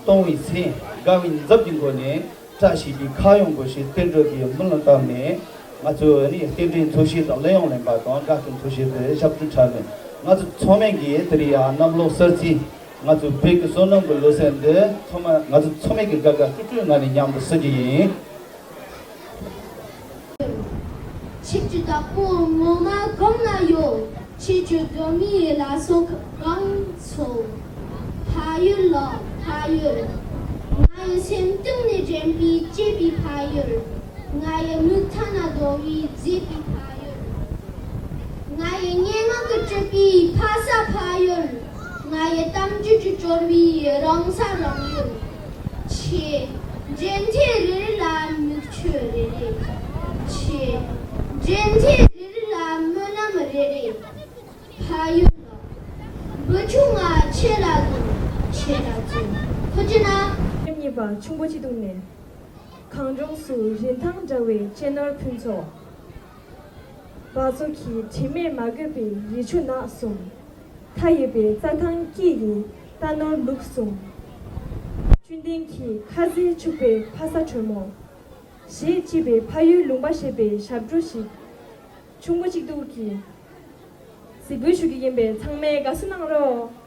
གཏོང་བའི་སེམས་དགའ་བའི་འཛབ་ཀྱི་སྒོ་ནས། བཀྲ་ཤིས་ཀྱི་ཁ་ཡོང་དགོས་ཞེས་བསྟན་འགྲོ་གི་སྨོན་ལམ་བཏབ་ནས། ང་ཚོའི་ནི་རྟེན་འབྲེལ་འཚོ་བྱེད་དང་གླེང་ཡོང་ལེན་པ་དང་དགའ་སྟོན་འཚོ་བྱེད་དུ་ཞབས་ཏུ་ཁྲ་ནས། ང་ཚོ་ཚང་མས་ཀྱིས་དེ་རིང་ཡང་གནམ་ལོ་གསར་ཚེས། ང་ཚོ་བོད་ཀྱི་བསོད་ནམས་ཀྱི་ལོ་གསར་འདི་ཚང་མ་ང་ཚོ་ཚང་མས་ཀྱིས་དགའ་དགའ་སྤྲོ་སྤྲོའི་ངང་ནས་མཉམ་དུ་གསོལ་རྒྱུ་ཡིན། ཁྱེད་ཀྱི་བདག་པོ་ངོ་མ་གང་ན་ཡོད། ཁྱེད་ཀྱི་གདོད་མའི་ལ་སོགས་གང་འཚོ། ཕ་ཡུལ་ལ་ཕ་ཡུལ། ང་ཡི་སེམས་གཏིང་ནས་དྲན་པའི་གཅེས་པའི་ཕ་ཡུལ། ང་ཡི་མིག་མཐའ་ན་བདོ་བའི་མཛེས་པའི་ཕ་ཡུལ། ང་ཡི་སྙན་ངག་གི་སྤྲུལ་པའི་ཕ་ས་ཕ་ཡུལ། ང་ཡི་གཏམ་རྒྱུད་ཀྱི་བཅོམ་པའི་རང་ས་རང་ཡུལ། ཁྱེད་འགྲན་ཐེ་རེ་རེ་ལ་མིག་ཆུ་རེ་རེ། ཁྱེད་འགྲན་ཐེ་རེ་རེ་ལ་སྨོན་ལམ་རེ་རེ། ཕ་ཡུལ་ལ། བུ་ཆུང་ང་ཁྱེད་ལ་དགོས། ཁྱེད་ལ་དགོས། ཁོ་ཅི་ན། ཉིས་པ་ཆུང་པོ་སྐྱིད་སྡུག་ནས། གངས་ལྗོངས་སུ་རིན་ཐང་འདྲ་བའི་གཅེས་ནོར་ཕུན་ཚོགས། བ་ཚོ་གི་དྲི་མས་མ་གོས་པའི་རི་ཆུ་ནགས་གསུམ། མཐའ་ཡས་པའི་རྩྭ་ཐང་སྐྱིད་ཡི་རྟ་ནོར་ལུག་གསུམ། ཆུ་ལྡིང་གི་ཁ་ཟས་ཕྱུག་པའི་ཕ་ས་དྲོན་མོ། གཞས་གཅེས་པའི་ཕ་ཡུལ་ལུང་པ་ཞེས་པའི་ཞབས་བྲོ་ཞིག་ཆུང་པོ་གཅིག་སྡུག་གིས་གཟིགས་འབུལ་ཞུ་རྒྱུ་ཡིན་པས་ཚང་མས་དགའ་བསུ་གནང་རོགས།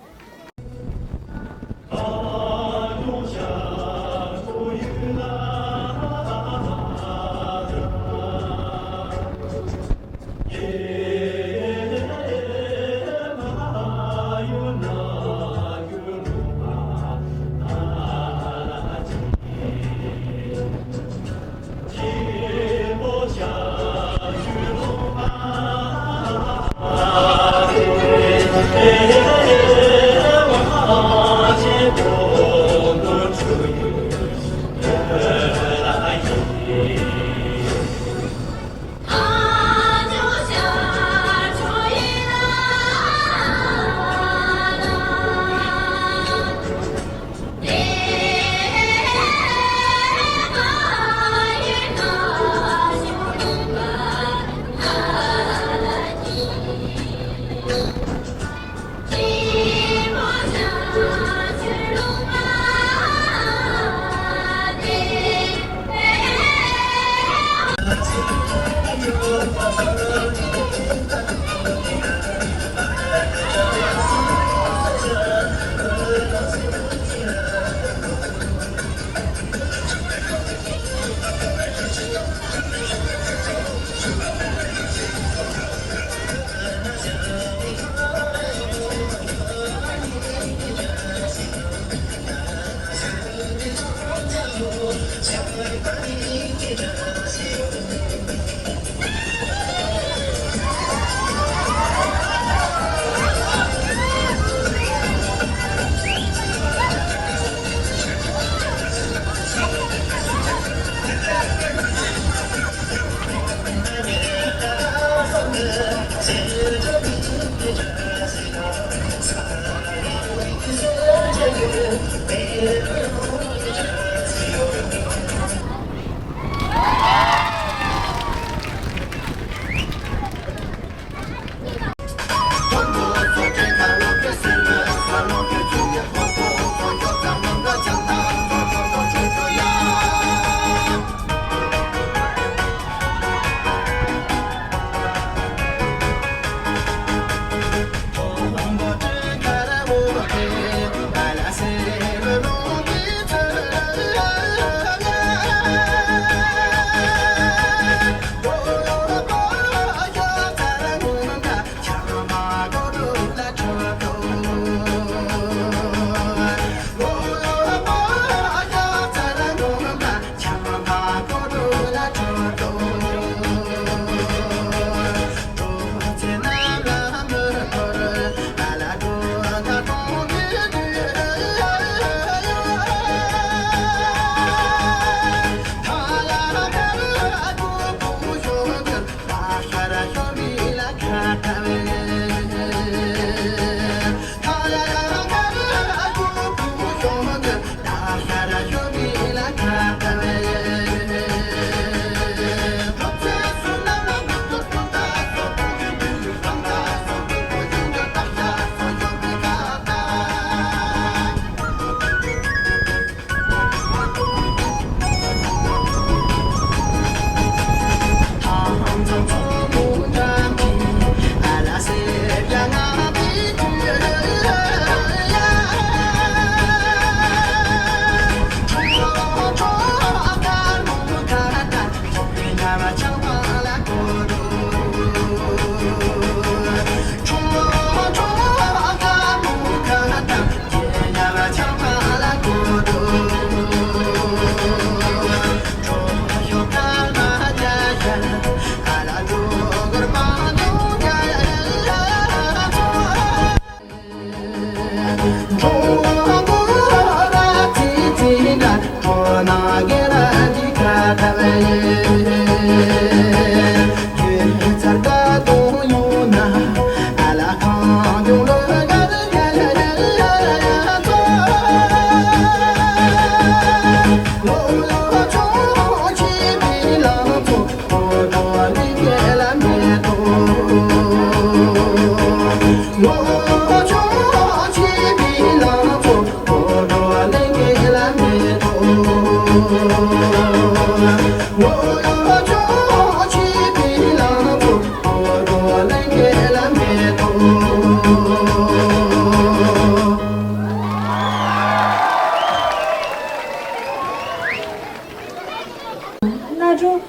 སྣ་སྒྲོ།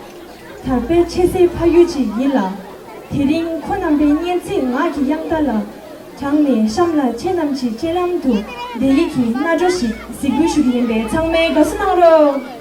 དར་པའི་ཆེ་སའི་ཕ་ཡུལ་ཅིག་ཡིན་ལ། དེ་རིང་ཁོ་རྣམ་པའི་སྙན་ཚིག་ངག་གི་དབྱངས་རྟ་ལ་དྲངས་ནས་གཤམ་ལ་ཁྱེད་རྣམས་ཀྱི་སྤྱན་ལམ་དུ་བདེ་སྐྱིད་ཀྱི་སྣ་སྒྲོ་ཞིག་གཟིགས་འབུལ་ཞུ་གི་ཡིན་པས་ཚང་མས་དགའ་བསུ་གནང་རོགས།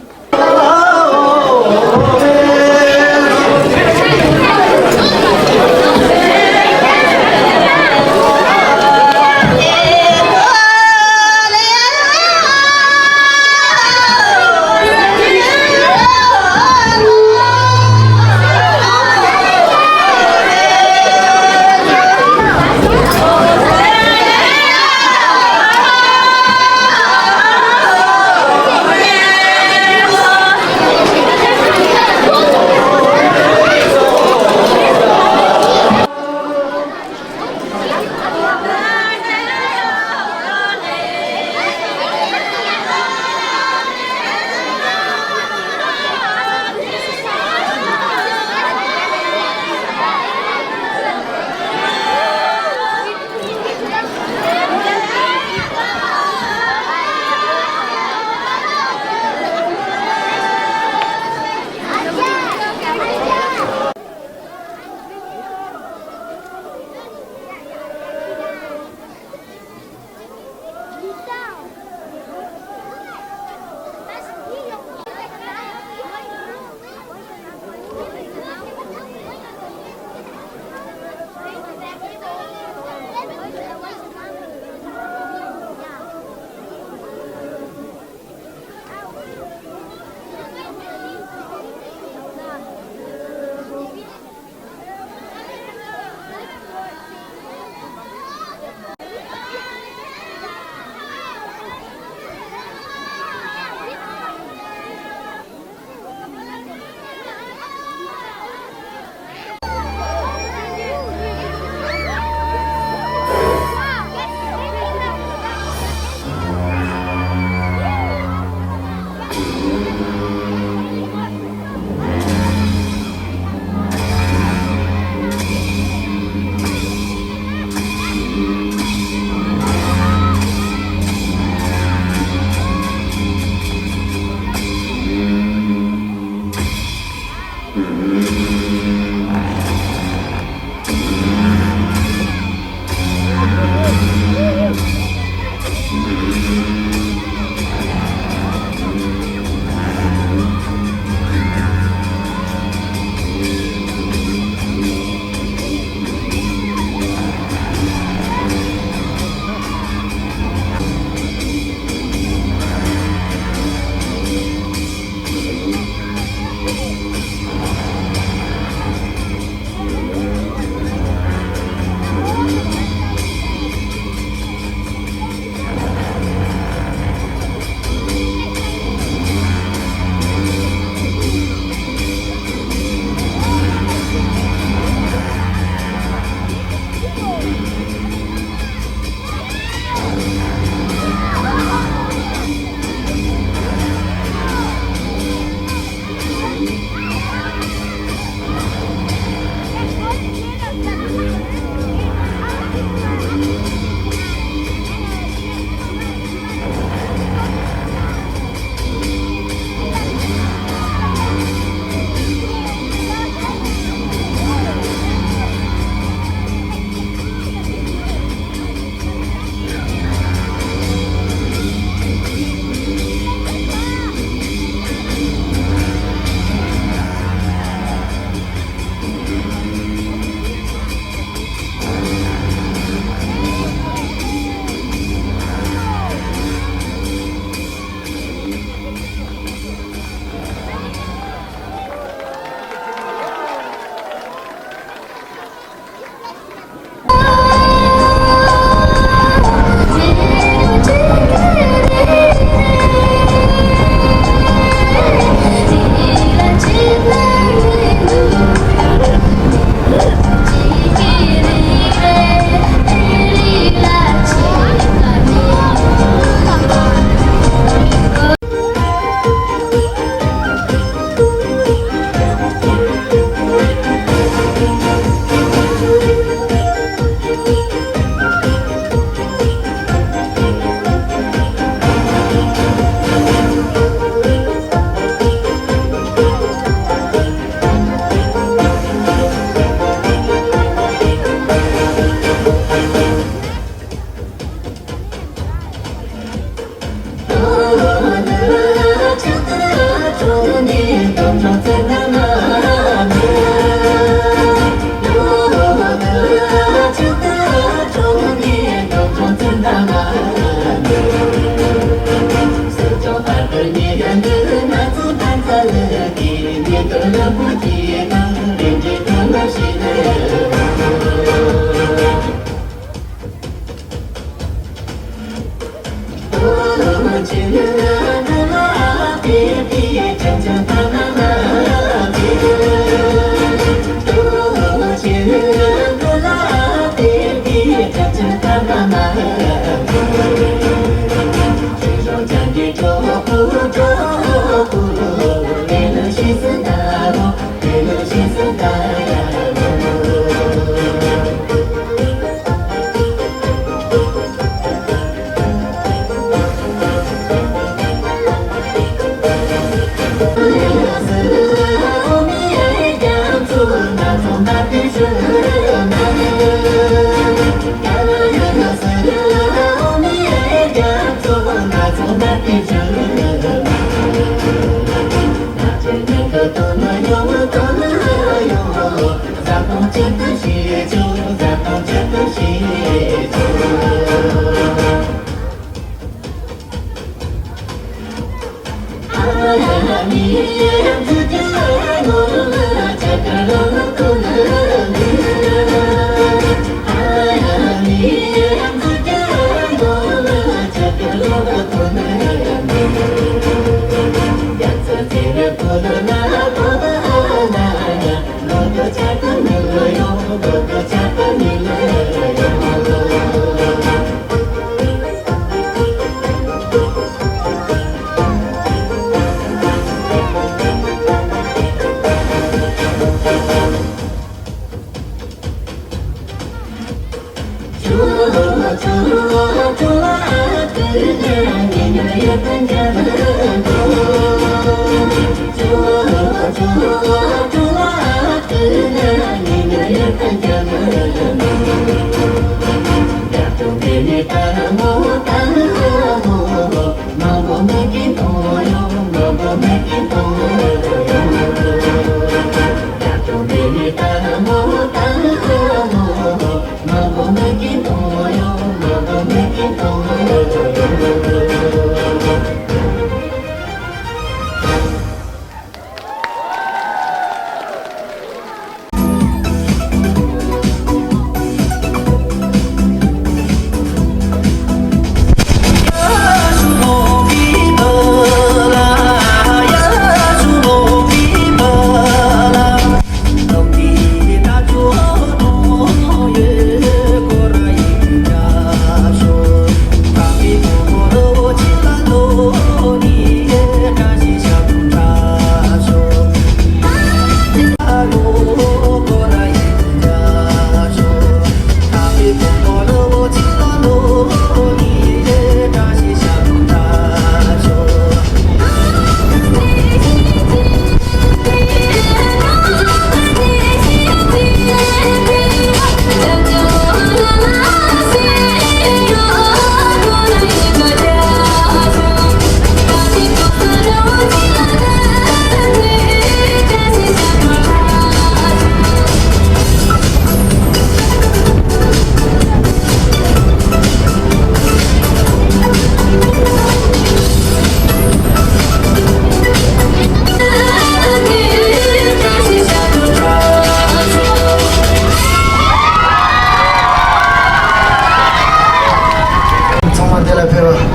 ཚང་མ་འདི་ལ་ཕེབས་པ།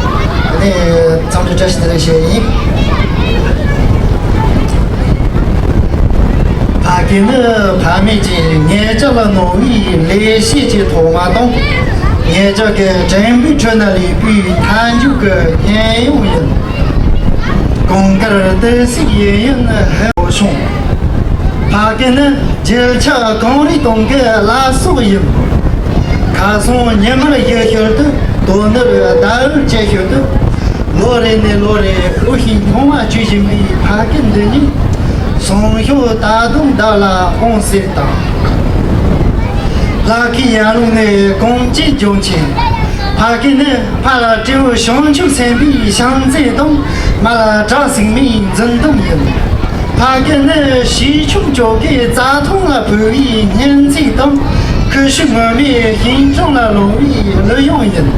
ཨ་ནི་འཚམས་འདྲི་བཀྲ་ཤིས་བདེ་ལེགས་ཞུ་ཡིན། ཕ་གི་ནི་ཕ་མེས་ཀྱི་ཉེ་ཆར་ལ་ནོར་བུའི་ལས་བྱེད་ཀྱི་ཐོག་མ་དང་། ཉེ་ཆར་གྱི་དྲན་པའི་ཁྲོད་ན་ལུས་པའི་མཐའ་མཇུག་གི་ཉམས་མྱོང་ཡིན། གངས་དཀར་ཏི་སེའི་གཡས་གཡོན་ཧ་གོ་བྱུང་། ཕ་གི་ནི་རྒྱུ་ཆ་གངས་རི་དང་གི་བླ་སྲོག་ཡིན། ཁ་སང་ཉི་མར་ཡུལ་ཤུལ་དུ་དོ་ནུབ་ཟླ་འོད་ཀྱི་ཤུལ་དུ། ལོ་རེ་ནས་ལོ་རེ་བུ་ཤིང་མཐོང་བ་བཅོས་བཞིན་པའི་ཕ་གི་འདི་ཉིད། སང་ཞོགས་ད་དུང་བདག་ལ་དབང་ཟེར་དང་། ལྷ་ཁའི་ཡར་ཀླུང་ནས་གངས་ཅན་ལྗོངས་ཆེན། ཕ་གི་ནི་ཕ་ལ་སྤྲེའུ་བྱང་ཆུབ་སེམས་དཔའི་ཞལ་མཛེས་དང་། མ་ལ་བྲག་སྲིན་མོའི་འཛིན་གདུང་ཡིན། ཕ་གི་ནི་བྱིས་ཆུང་ཅོ་གའི་རྩྭ་ཐང་ལ་བུད་པའི་སྙན་ཚིག་དང་། ཁུ་བྱུག་ངུར་སྨྲིག་ཤིང་སྦྲང་ལ་ལོང་བའི་གླུ་དབྱངས་ཡིན།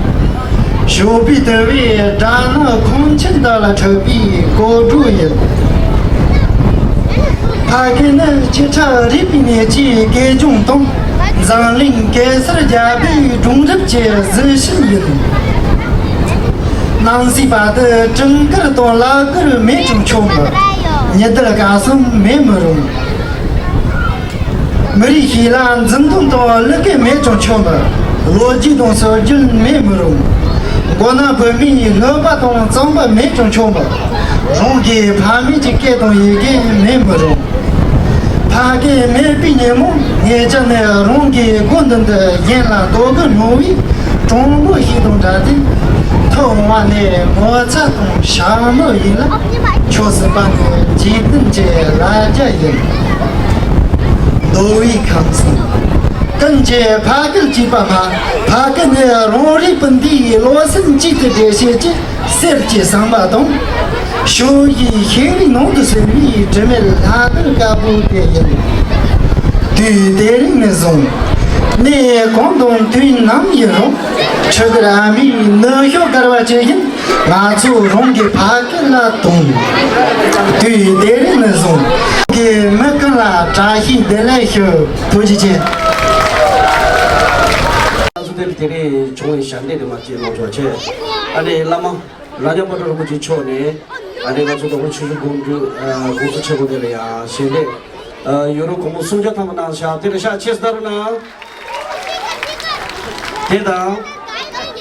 ཞོགས་པའི་དུ་བའི་སྦྲ་ནག་ཁང་ཆེན་དག་ལ་འཁྲིད་པའི་གོ་སྒྲོག་ཡིན། ཕ་གི་ནི་ཅི་ཁྲ་རུས་པའི་ནད་ཀྱི་གོས་ཆེན་དང་། འཛམ་གླིང་གེ་སར་རྒྱལ་པོའི་སྒྲུང་རབས་ཀྱི་གཟི་བྱིན་ཡིན། སྣང་སྲིད་བར་དུ་སྤྲིན་དཀར་དང་ལ་དཀར་མེད་ཀྱང་ཆོག་མོད། ཉི་ཟླ་སྐར་གསུམ་མེད་མི་རུང་། མི་རིགས་ཤིག་ལ་འཛུམ་མདངས་དང་གླུ་སྐད་མེད་ཀྱང་ཆོག་མོད། ལོ་རྒྱུས་དང་སྲོལ་རྒྱུན་མེད་མི་རུང་། མགོ་ན་བུད་མེད་ཀློག་པ་དང་རྩོམ་པ་མེད་ཀྱང་ཆོག་མོད། རང་གི་ཕ་མེས་ཀྱི་སྐད་དང་ཡི་གེ་མེད་མི་རུང་། ཕ་གི་མེད་པའི་ཉིན་མོ་ངེད་ཅག་ནི་རང་གི་སྒོ་མདུན་དུ་གཞན་ལ་འདོད་དགུ་སྣང་བའི་གྲོགས་པོ་ཞིག་དང་འདྲ་སྟེ། ཐུབ་འོང་བ་ནི་ངོ་ཚ་དང་ཞྭ་མོ་ཡིན་ལ། ཆོས་སྲིད་པ་ནི་འཇིག་རྟེན་གྱི་ལ་རྒྱ་ཡིན། མདོ་དབུས་ཁམས་གསུམ་ཀུན་གྱི་ཕ་གིར་གྱུར་པ་མ། ཕ་གི་ནི་རང་རེའི་སྤུན་ཟླའི་བློ་སེམས་གཅིག་ཏུ་སྒྲིལ་བྱེད་ཀྱི་གསེར་གྱི་ཟམ་པ་དང་། ཕྱོགས་བཞིའི་ཤིང་རིས་ནང་དུ་ཟིན་པའི་དྲི་མེད་ལྷ་སྐལ་དཀར་པོ་དེ་ཡིན། དུས་དེ་རིང་ནས་བཟུང་། གནས་གང་དང་དུས་ནམ་ཡིན་རུང་། ཕྲུ་གུར་ཨ་མའི་ནུ་ཞོ་དཀར་བ་ཇི་བཞིན། ང་ཚོ་རང་གི་ཕ་སྐད་ལ་དུངས། དུས་དེ་རིང་ནས་བཟུང་། གི་མི་ཀུན་ལ་བཀྲ་ཤིས་བདེ་ལེགས་ཞུ། ཐུགས་རྗེ་ཆེ། ང་ཚོ་དེ་དེ་རིང་བྱུང་བའི་ཞལ་འདེབས་རེ་མ་བྱེད་ལོག་ཆོག་ཆེ། ཨ་ནི་བླ་མ་རྭ་ཉག་པ་ཏྲ་རིན་པོ་ཆེ་མཆོག་ནས་ཨ་ནི་ང་ཚོ་དོ་དགོང་ཆུ་ཚོད་དགོང་དྲོ་དགོང་ཚོ་ཆེ་པོ་དེ་ལ་ཡང་ཞལ་འདེབས་ཡོ་རོ་སྒོར་མོ་སུམ་བརྒྱ་ཐམ་པ་གནང་ཤག་དེ་ལ་ཤག་ཆེ་སྟར་ན། དེ་དང་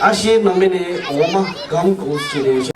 ཨ་ཤེ་ནང་མི་ནས་འོ་མ་སྒམ་དགུ་ཅིག་རེད།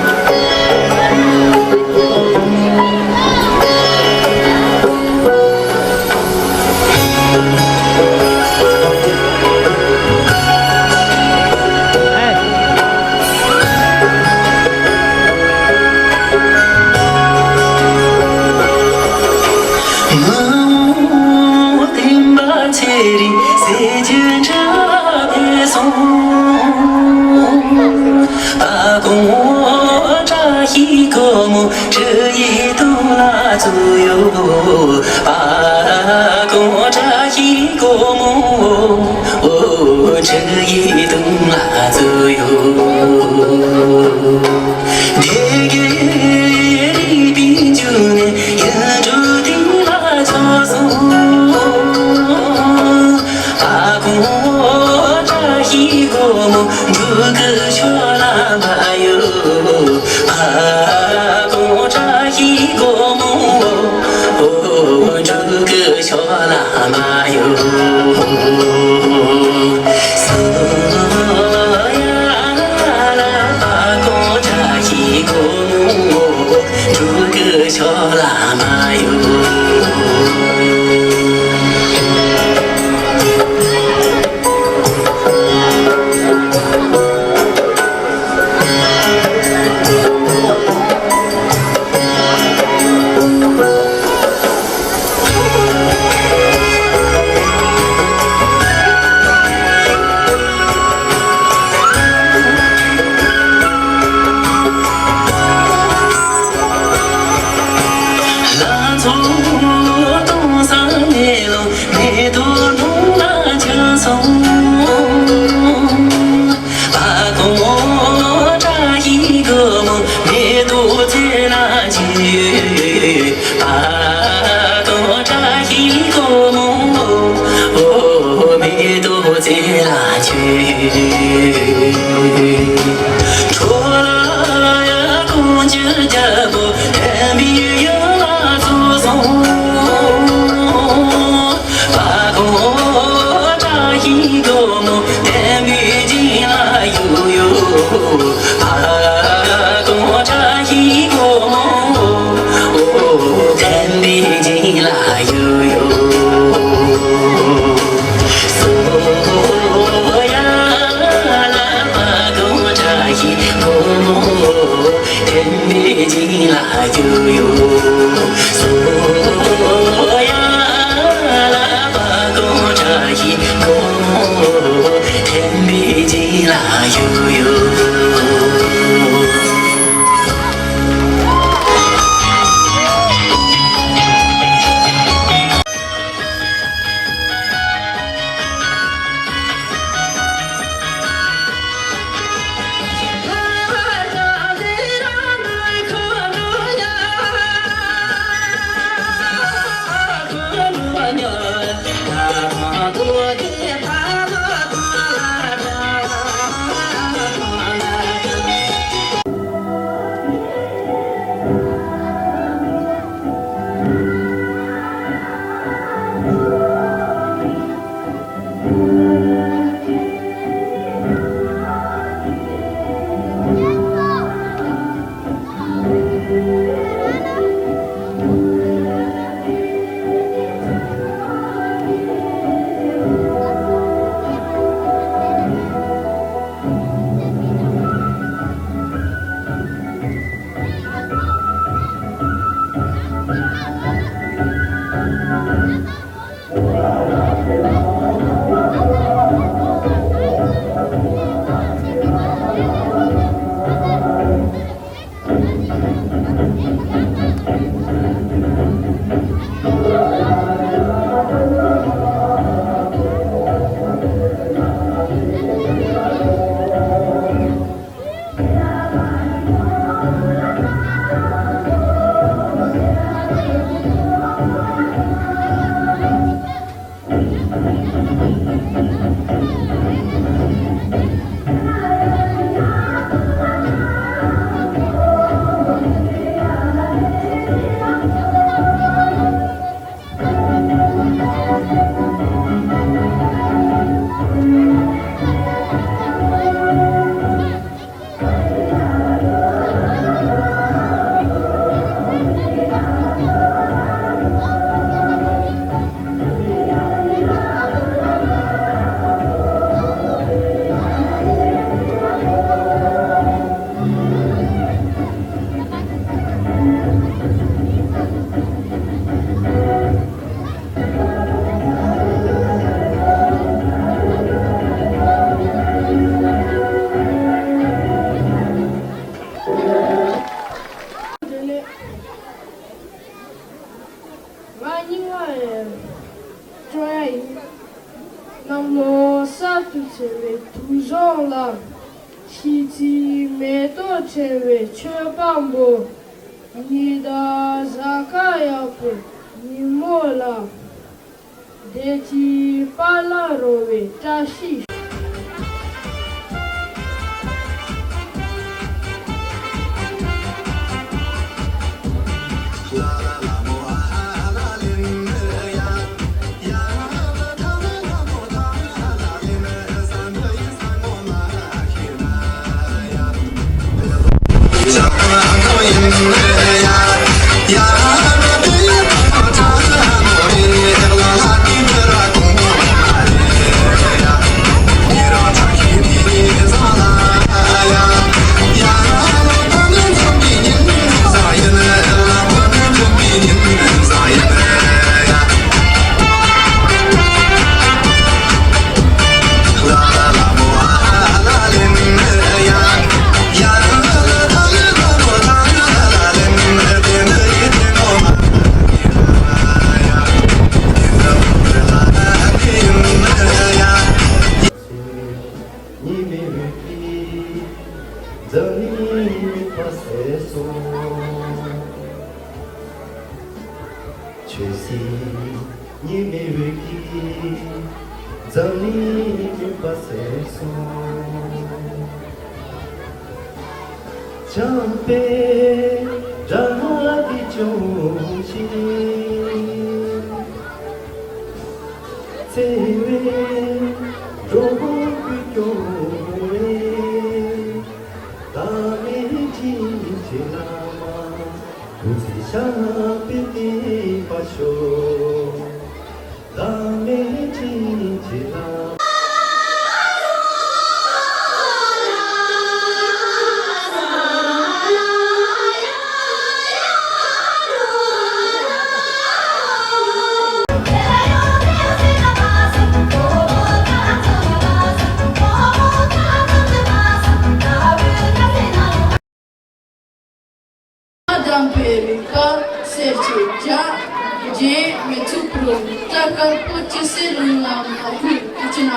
སྙིང་ལ་ཡང་སྤྲོ་ཡ་ཡིན། གནམ་ལོ་གསར་དུ་ཚེས་པའི་དུས་བཟང་ལ། ཤིས་ཚིག་མེ་ཏོག་བྲེས་པའི་མཆོད་པ་འབུལ། ཉི་ཟླ་གཟའ་སྐར་ཡག་པོའི་ཉིན་མོ་ལ། བདེ་སྐྱིད་པ་ལ་རོལ་བའི་བཀྲ་ཤིས། ཉི་མའི་འོད་ཀྱིས་འཛམ་གླིང་མུན་པ་སེལ་སོང་། ཆོས་སྲིད་ཉི་མའི་འོད་ཀྱིས་འཛམ་གླིང་མུན་པ་སེལ་སོང་། བྱམས་པའི་སྒྲ་སྔ་འདི་ཅུང་ཞིག་བརྩེ་བའི་འགྲོ་ཀུན་སྐྱོང་བའི་བདག་མེད་དྲིན་ཆེན་བླ་མ། སྐུ་ཚེ་ཞབས་པད་བརྟན་པར་ཤོག་བདག་མེད་དྲིན་ཆེན་བླ་མ། བདམས་པའི་རིག་པ་གསལ་བྱེད་རྒྱ། རྗེ་མི་ཚུགས་པོ་རྩ་དཀར་པོ་སྤྱི་སེ་ལུང་ལ་མ་བུ་ཀུ་ཅི་ན།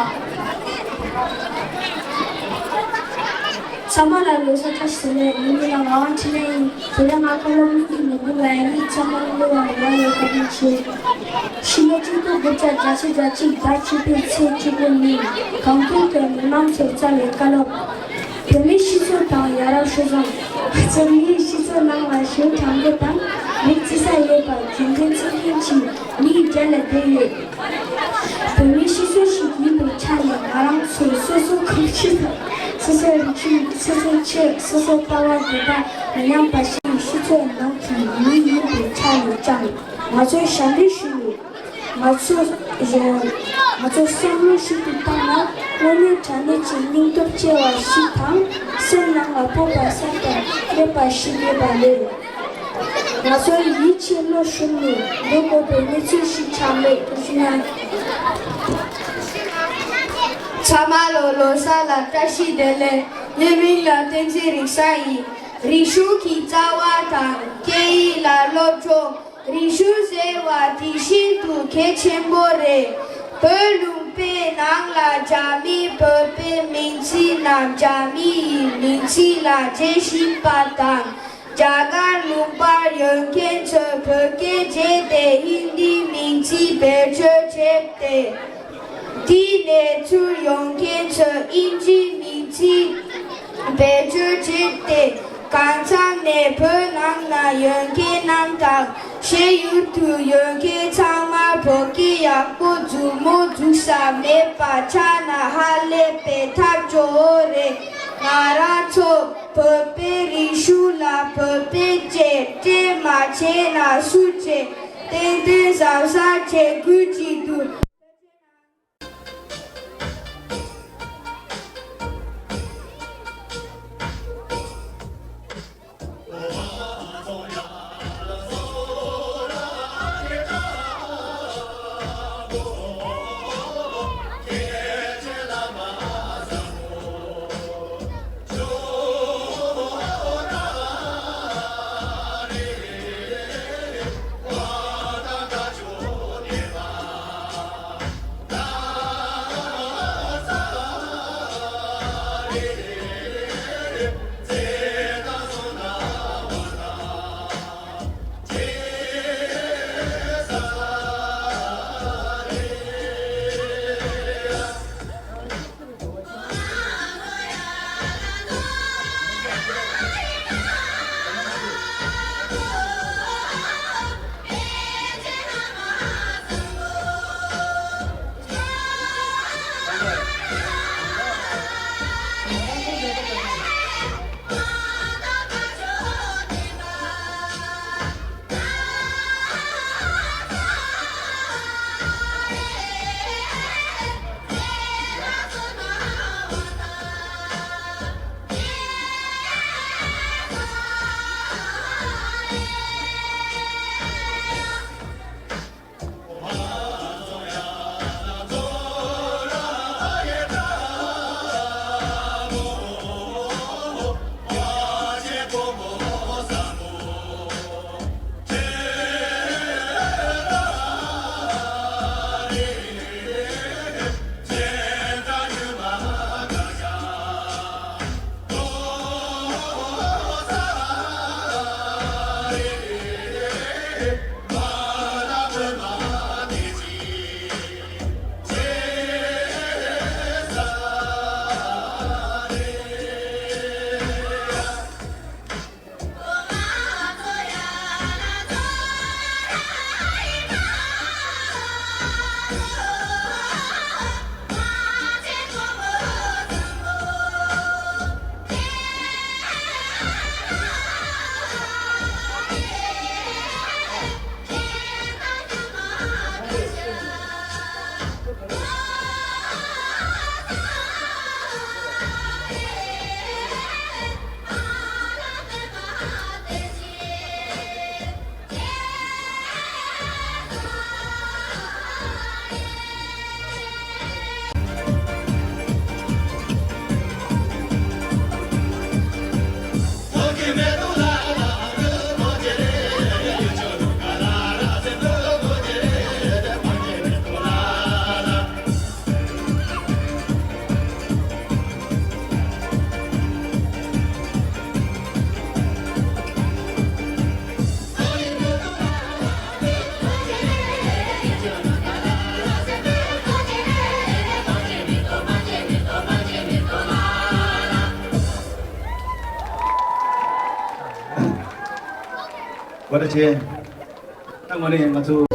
ཚང་མ་ལ་ལོ་གསར་བཀྲ་ཤིས་བདེ་ལེགས། ངའི་མིང་ལ་ངག་དབང་འཕྲིན་ལས་ཡིན། དེ་རིང་ང་བཀའ་སློབ་གཉིས་ཀྱི་ལས་འགུལ་ལ་ཡང་ཚང་མ་ལ་ཡང་ཡང་བཀའ་དྲིན་ཆེ། ཕྱི་ལོ་ཆིག་སྟོང་དགུ་བརྒྱ་བརྒྱད་ཅུ་གྱ་གཅིག་ཟླ་བཅུ་པའི་ཚེས་བཅུ་དགུ་ཉིན་གང་ཐུབ་ཀྱིས་མི་མང་ཚོར་སྩལ་བའི་བཀའ་སློབ། བོད་མིའི་སྤྱི་ཚོགས་དང་ཡ་རབས་སྲོལ་བཟང་། ང་ཚོ་མིའི་སྤྱི་ཚོགས་ནང་ལ་གཞུང་དྲང་པོ་དང་མི་བརྩི་ས་ཡོད་པ་རྒྱུན་ལྡན་ཚུལ་ལྡན་གྱི་མིའི་གྲལ་ལ་བསྡད་ཡོད། བོད་མིའི་སྤྱི་ཚོགས་ཤིག་ཡིན་པའི་ཆ་ནས་ང་རང་ཚོས་སོ་སོའི་གོམས་གཤིས་དང་སོ་སོའི་རིག་གཞུང་། སོ་སོའི་ཆོས། སོ་སོའི་ལྟ་བ་འདི་དག་མི་ཉམས་པ་ཞིག་སྤྱི་ཚོགས་ནང་གི་མི་ཡིན་པའི་ཆ་ནས་ཀྱང་ང་ཚོས་ཞབས་འདེགས་ཞུ་ཡོད། ང་ཚོས་ང་ཚོ་བསམ་བློ་ཞིབ་ཏུ་བཏང་ན། དངོས་གནས་དྲང་གནས་ཀྱི་སྙིང་སྟོབས་ཆེ་བ་ཞིག་དང་། སེམས་ནང་ལ་སྤོབས་པ་གསར་དང་སླེབས་པ་ཞིག་ཡོད་པ་རེད། ང་ཚོས་ཡིད་ཆེས་བློ་ཞུམ་ནས་སྡོད་དགོས་པའི་གནས་ཚུལ་ཞིག་ཆགས་མེད་དུ་ཞུ་ན། ཚང་མ་ལ་ལོ་གསར་ལ་བཀྲ་ཤིས་བདེ་ལེགས། ངའི་མིང་ལ་བསྟན་འཛིན་རིག་བཟང་ཡིན། རིག་གཞུང་གི་རྩ་བ་དང་སྐད་ཡིག་ལ་སློབ་སྦྱོང་། རིག་གཞུང་ཟེར་བ་དེ་ཤིན་ཏུ་གལ་ཆེན་པོ་རེད། བོད་ལུང་པའི་ནང་ལ་རྒྱ་མིས་བོད་པའི་མིང་ཚིག་རྣམས་རྒྱ་མི་ཡི་མིང་ཚིག་ལ་བརྗེ་བཞིན་པ་དང་། རྒྱ་གར་ལུང་པར་ཡོད་མཁན་ཚོས་བོད་སྐད་བརྗེས་ཏེ་ཧིན་དིའི་མིང་ཚིག་བེད་སྤྱོད་བྱས་ཏེ། དེའི་གནས་ཚུལ་ཡོང་མཁན་ཚོས་དབྱིན་ཇིའི་མིང་ཚིག་བེད་སྤྱོད་བྱས་ཏེ། གང་ཚང་ནས་བོད་ནང་ན་ཡོད་མཁན་རྣམས་དང་། ཕྱི་ཡུལ་དུ་ཡོད་མཁན་ཚང་མ་བོད་སྐད་ཡག་པོ་མཛུབ་མོ་འཛུགས་ས་མེད་པ་ཆགས་ན་ཧ་ལས་པའི་ཐབས་སྐྱོ་བོ་རེད། ང་རང་ཚོ་བོད་པའི་རིག་གཞུང་ལ་བོད་པའི་ཅེས་སྤྲད་མ་བྱས་ན་སུ་བྱེད། ཏན་ཏན་གཟབ་གཟབ་བྱེད་དགོས་ཀྱི་འདུག་བཀྲ་ཤིས། ད་ངོ་ནས་ང་ཚོ།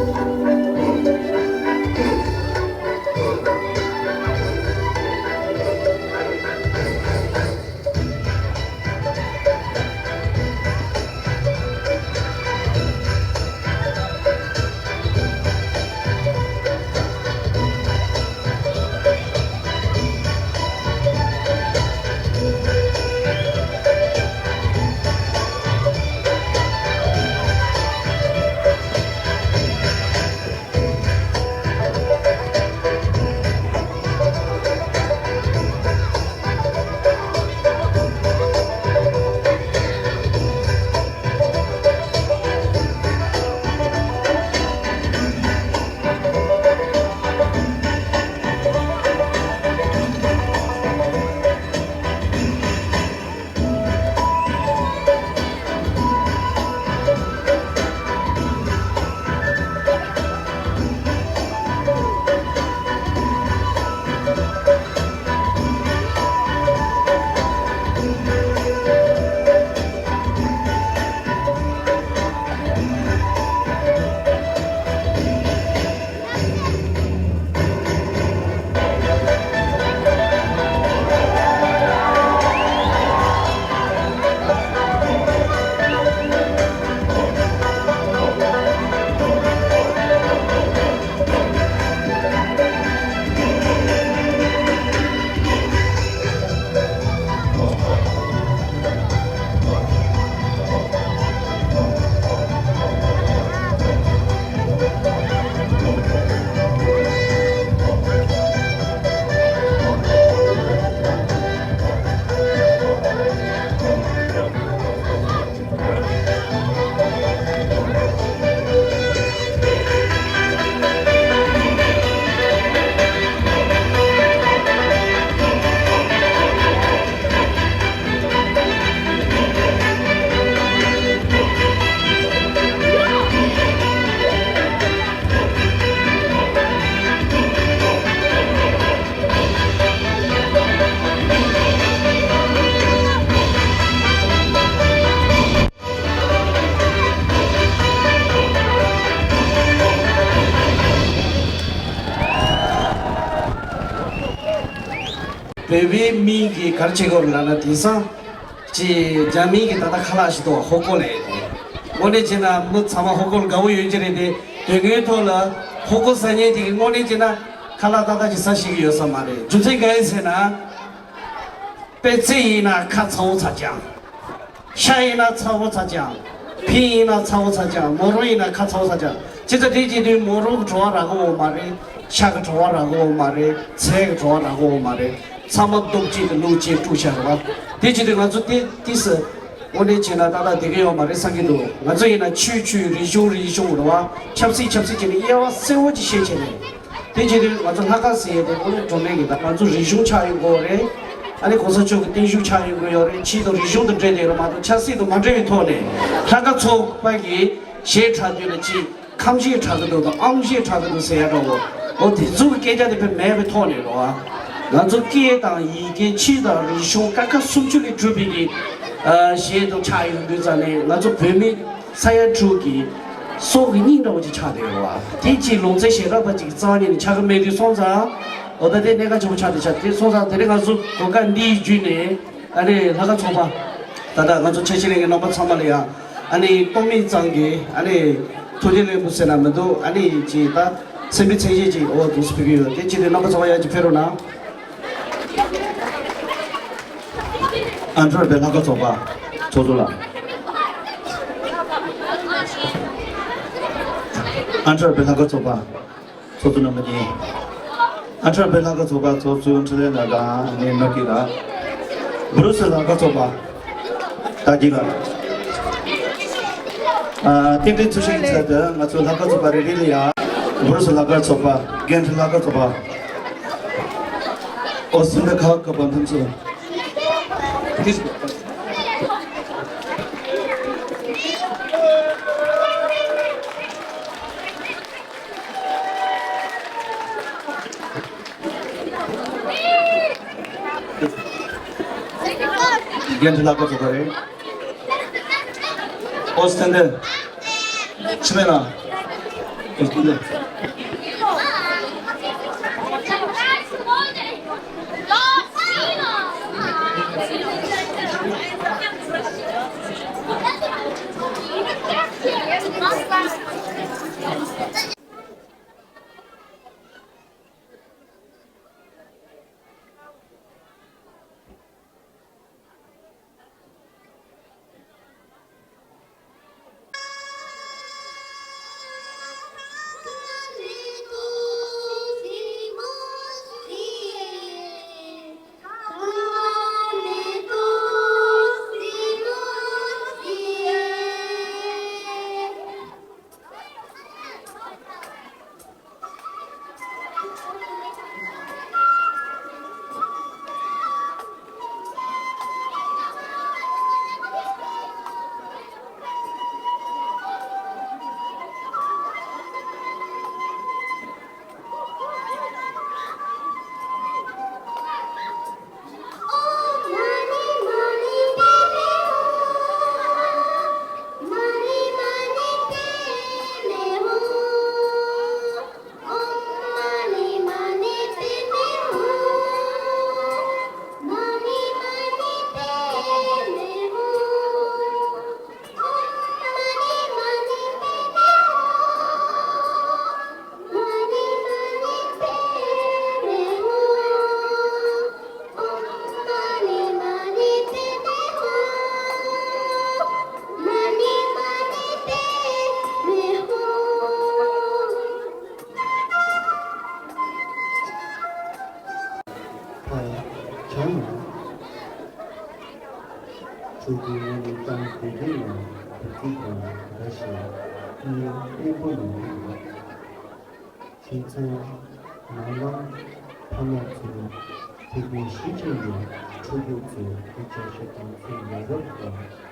བོད་པའི་མི་གིས་ག་རེ་བྱེད་དགོས་རེད་ལབ་ན། དེང་སང་ཅིག་རྒྱ་མི་གིས་ད་ལྟ་ཁ་ལག་ཞིག་འདུག་ཧོ་ཀོ་ལབ་ཡས་དེ། དངོས་གནས་བྱས་ན་མི་ཚང་མ་ཧོ་ཀོ་ལ་དགའ་བོ་ཡོད་ཀྱི་རེད་དེ། དོན་དངོས་ཐོག་ལ་ཧོ་ཀོ་ཟ་མཁན་དེ་གིས་དངོས་གནས་བྱས་ན་ཁ་ལག་ཏག་ཏག་ཅིག་ཟ་ཤེས་ཀྱི་ཡོད་ས་མ་རེད། རྒྱུ་མཚན་གང་ཡིན་ཟེར་ན། པད་ཚལ་ཡིན་ན་ཁ་ཚ་བོ་ཚ་རྐྱང་། ཤ་ཡིན་ན་ཚ་བོ་ཚ་རྐྱང་། ཕིང་ཡིན་ན་ཚ་བོ་ཚ་རྐྱང་། མོ་རོ་ཡིན་ན་ཁ་ཚ་བོ་ཚ་རྐྱང་། ཅི་ཙམ་དེ་བྱེད་དུས་མོ་རོ་གི་བྲོ་བ་རག་གི་ཡོད་མ་རེད། ཤ་གི་བྲོ་བ་རག་གི་ཡོད་མ་རེད། ཚལ་གི་བྲོ་བ་རག་གི་ཡོད་མ་རེད། ཚང་མ་རྡོག་གཅིག་ཏུ་བླུགས་བྱས་བཀྲུས་བཞག་རེད་བ། དེ་བྱེད་དུས་ང་ཚོ་དེ་དེ་སུ་དངོས་གནས་བྱས་ན་ཏག་ཏག་བསྡད་ཀྱི་ཡོད་མ་རེད་བསམ་གྱི་འདུག་ང་ཚོ་ཡིན་ན་ཆོས་ཆོས། རིག་གཞུང་རིག་གཞུང་རེད་བ། ཆབ་སྲིད་ཆབ་སྲིད་བྱས་ནས་དབྱེ་བ་གསལ་བོ་ཅིག་ཤེས་བྱས་ནས། དེ་བྱེད་དུས་ང་ཚོ་ལྷག་དཀར་ཟེར་ཡས་དེ་དངོས་གནས་སྒྲོན་མེ་གི་ད་ང་ཚོ་རིག་གཞུང་ཆགས་ཡོང་གི་ཡོད་རེད། ཨ་ནི་གོང་ས་མཆོག་གི་བརྟན་བཞུགས་ཆགས་ཡོང་གི་ཡོད་རེད། ཆོས་དང་རིག་གཞུང་དང་འབྲེལ་ནས་རེད་མ་གཏོགས་ཆབ་སྲིད་དང་མ་འབྲེལ་བའི་ཐོག་ནས་ལྷག་དཀར་ཚོགས་པ་གི་གཞས་འཁྲབ་དུས་ལ་ཅིག་ཁམས་གཞས་འཁྲབ་གི་འདུག་དང་ཨམ་གཞས་འཁྲབ་གི་འདུག་ཟེར་ཡ་འདྲ་བོ། འོ་དེ་ཚོ་གི་སྐད་ཆ་དེ་དཔེ་མེད་པའི་ཐོག་ནས་རེད་བ། ང་ཚོ་སྐད་དང་ཡི་གེ། ཆོས་དང་རིག་གཞུང་ཀ་ཁ་སུམ་ཅུ་ལས་གྲུབ་པའི་གི་གཞས་དང་ཆགས་ཡོང་དུས་ཙང་ནས་ང་ཚོ་བོད་མི་ས་ཡ་དྲུག་གི་སྲོག་གི་སྙིང་འདྲ་བོ་ཅིག་ཆགས་བསྡད་ཡོད་རེད་བ། དེ་ཅིག་ལུང་ཚན་ཞེ་དྲག་པ་ཅིག་གི་རྩ་བ་ཉིད་ནས་ཆགས་ཀྱི་མེད་དུས་སོང་ཙང་། འོ་ད་དེ་གནད་འགག་ཆེན་པོ་ཆགས་བསྡད་ཆགས་དེ་སོང་ཙང་། དེ་རིང་ང་ཚོ་གོ་སྐབས་འདི་བརྒྱུད་ནས་ཨ་ནི་ལྷག་དཀར་ཚོགས་པ་ད་ལྟ་ང་ཚོ་ཆ་ཤས་ལེན་མཁན་རྣམ་པ་ཚང་མ་ལ་ཡང་ཨ་ནི་སྟོང་མིག་ཙང་གི་ཨ་ནི་ཐུགས་རྗེ་ལེགས་འབུལ་ཟེར་ན་མི་འདུག་ཨ་ནི་ཅིག་ད་སེམས་པའི་མཚན་བཞེས་ཅིག་འོ་འདུག་སེ་ཕུལ་གྱི་ཡོད། དེ་ཅིག་དེ་རྣམ་པ་ཚང་མ་ཡང་ཅིག་ཕེབས་རོགས་གནང་། ཨན་ཁྲར་བེ་ལྷག་དཀར་ཚོགས་པ་ཚོགས་གཙོ་ལགས། ཨན་ཁྲར་བེ་ལྷག་དཀར་ཚོགས་པ་ཚོགས་གཙོ་རྣམ་པ་གཉིས། ཨན་ཁྲར་བེ་ལྷག་དཀར་ཚོགས་པ་ཚོགས་གཙོ་འཕྲིན་ལས་ལགས་དང་ནི་ནོར་གྱི་ལགས། བུ་རུ་སི་ལྷག་དཀར་ཚོགས་པ་ད་གི་ལགས། ཨ་རྟེན་འབྲེལ་ཚུལ་བཞིན་ཚར་དུ་ང་ཚོ་ལྷག་དཀར་ཚོགས་པ་རེ་རེ་ལ་ཡ། བུ་རུ་སི་ལྷག་དཀར་ཚོགས་པ། རྒན་ཁྲི་ལྷག་དཀར་ཚོགས་པ། ཨོ་སི་ལི་ཁ་ཁ་པ་ཐམ་སུ། རྒན་ཁྲི་ལྷག་དཀར་ཚོགས་པ་རེད། ཨོ་སི་ཐན་ཏེ། ཕྱི་ནས་ལ། ཕ་བྱ་མ། ཕྲུ་གུ་ང་ནི་ཏང་བདེ་སྐྱིད་ལ་བུ་ཚིག་དང་འདྲ་ཞིང་གཉིད་དཔོན་པོ་ཡིན་འདུག་ཁྱེད་ཚོ་ནང་ལ་ཕ་མ་ཚོས་དེ་བས་ཤུགས་ཆེ་ཡང་ཕྲུ་གུ་ཚོས་དེ་བྱ་ཤ་དང་ཚོས་ཡ་རབས་དང་།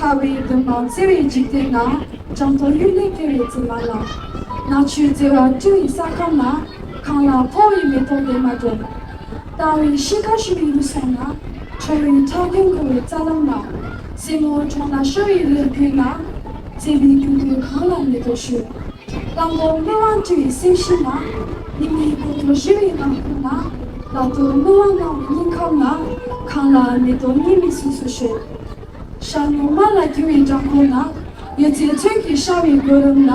ཁ་བའི་འདུན་པ་བརྩེ་བའི་འཇིག་རྟེན་ན། འཇམ་ཐོག་གཡུལ་ལས་སྐྱེ་བའི་ཙི་མ་ལ། ནག་ཆུའི་མཛེས་པ་སྤྲིན་ཡི་ས་ཁམས་ན། གངས་ལ་འཕོ་བའི་མེ་ཏོག་ལྡེ་མ་སྒྲོན། དྭངས་བའི་ཤིང་ཁ་ཤུ་བའི་རུ་སོང་ན། ཁྲོ་བོའི་ཁྲག་རྒྱུན་འཁོར་བའི་རྩ་ལམ་ན། སྲིན་མོའི་གྲོང་ན་ཤོར་བའི་ལུས་ཕུད་ན། མཛེས་པའི་རྒྱུན་དུ་གངས་ལ་མེ་ཏོག་གཞོལ། རླངས་འཁོར་སྣང་བ་འཁྲུལ་བའི་སེམས་ཤིང་ན། ཉི་མའི་གོ་ཐོག་བཞུར་བའི་ངང་ཁུག་ན། ལ་ཐོག་སྣང་བ་སྣང་བའི་སྙིང་ཁམས་ན། གངས་ལ་མེ་ཏོག་སྙེ་མའི་གཟུགས་སུ་བཞད། ཤར་ནུབ་དམར་ལ་གྱུར་བའི་བྲག་འཁོར་ན། ཡོད་ཚད་ཚོན་གྱིས་ཤར་བའི་གོ་རིམ་ན།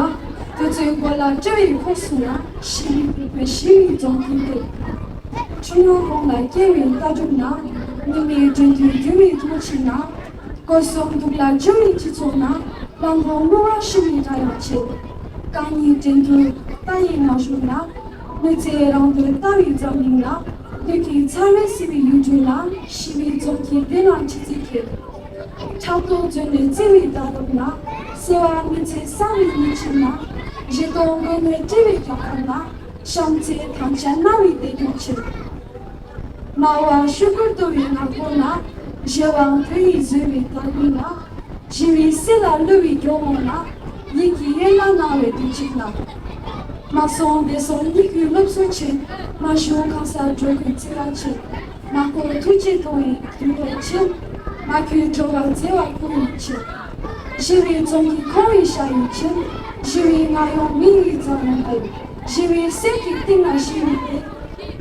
དུས་ཚོད་མགོ་ལ་སྤྲུལ་བའི་ཁོག་སུ་ན། ཞི་བའི་བོད་པའི་ཞི་བའི་རྫོང་གི་སྟེང་། ཁྲོམ་ལ་གོང་ལ་སྐྱེ་བའི་ལྟ་གྲུབ་ན། ཉི་མའི་སྒྲོན་དུས་འགྱུར་བའི་ཐང་ཆེན་ན། སྒོ་གསུམ་སྡུག་ལ་འགྱུར་བའི་སྤྱི་ཚོགས་ན། རླངས་འཁོར་སྣང་བ་ཤི་བའི་སྒྲ་དབྱངས་ཆེ། རྐང་གཉིས་འགྲན་བསྡུར་རྟ་ཡི་ངང་གཞུག་ན། མི་ཚེ་རང་དོན་ལྟ་བའི་འཛམ་གླིང་ན། ལུས་ཀྱི་ཚ་བས་བསིལ་བའི་ཡུལ་གྲུ་ལ། ཞི་བའི་རྫོང་གི་གདན་ལ་ཁྲི་བརྩེགས་ཁེབས། ཕྲག་དོག་རྫུན་ལས་བརྩེ་བའི་ཟླ་གློག་ན། སེར་བ་མི་ཚེ་གསང་བའི་ཉིན་བྱེད་ན། བཞད་སྟོང་མགོ་ནས་སྤྲིན་པའི་རྒྱལ་ཁམས་ན། བྱམས་བརྩེ་ཐང་ཆད་སྣང་བའི་བདེ་སྐྱོང་ཆེ། སྨྲ་བ་ཤུགས་ཀུན་བརྡོལ་བའི་ངང་ཁོག་ན། གཞན་དབང་བོད་ཡིག་བཟོས་པའི་དར་རྒྱུན་ལ། ཞི་བའི་སེམས་ལ་བསླུ་བའི་སྐྱོ་མོ་ན། ཡིད་ཀྱི་གཡེར་ལ་སྣང་བའི་དུས་གཅིག་ན། མ་སོང་བདེ་སོང་གཉིས་ཀྱི་སློབ་གསོ་ཆེད། མ་བྱུང་གང་སར་འགྲོ་དགོས་ཚིག་ལ་ཆེད། མ་གོ་ཐུགས་རྗེ་མཐོང་བའི་དུས་ལས་ཆེད། མ་གུས་འགྲོ་བ་བརྩེ་བ་ཁོ་ཡི་ཆེད། ཞི་བའི་རྫོང་གི་ཁོང་བའི་ཤ་ཡི་ཆེད། ཞི་བའི་ང་ཡོང་མི་ཡི་རྩ་བ་ལས། ཞི་བའི་སེམས་ཀྱི་གཏིང་ན་ཞི་བའི་གཏེར།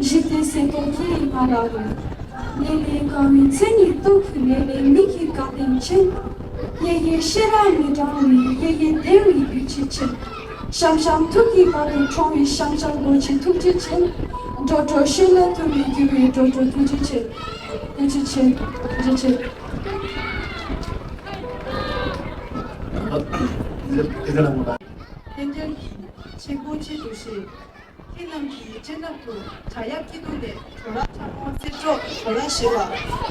ཞི་བདེའི་གསེར་ཏོག་གི་ང་ལ་རོལ། ལས་ལས་དགའ་བའི་མཚན་ཉིད་སྟོབས་ཀྱིས་ལས་ལས་མིག་གི་དགའ་སྟོན་ཆེན། ཡེ་ཡེ་ཤེས་རབ་མི་གྲངས་ལས་ཡེ་ཡེ་བདེ་བའི་ཡུལ་ཆེན་ཆེན། ཤམ་ཤམ་ཐུགས་ཀྱི་བར་དུ་འཁྲུངས་པའི་ཤམ་ཤམ་སྒོ་ཆེན་ཐུགས་རྗེ་ཆེན། འགྲོ་དྲུག་ཤུལ་ལས་ཐུབ་པའི་རྒྱུ་བའི་འགྲོ་དྲུག་ཐུགས་རྗེ་ཆེན། ཐུགས་རྗེ་ཆེན། ཐུགས་རྗེ་ཆེན། ལྷན་རྒྱས་ཀྱིས་ཆེན་པོ་ཆེ་འདུ་ཤེས། ཁྱེད་རྣམས་ཀྱི་སྤྱན་ལམ་དུ་བྱ་ཡབ་སྐྱིད་སྡུག་ནས་བྲོ་ར་ཁྲ་མོ་གསེར་སྒྲོག་བྲོ་ར་ཞེས་པ་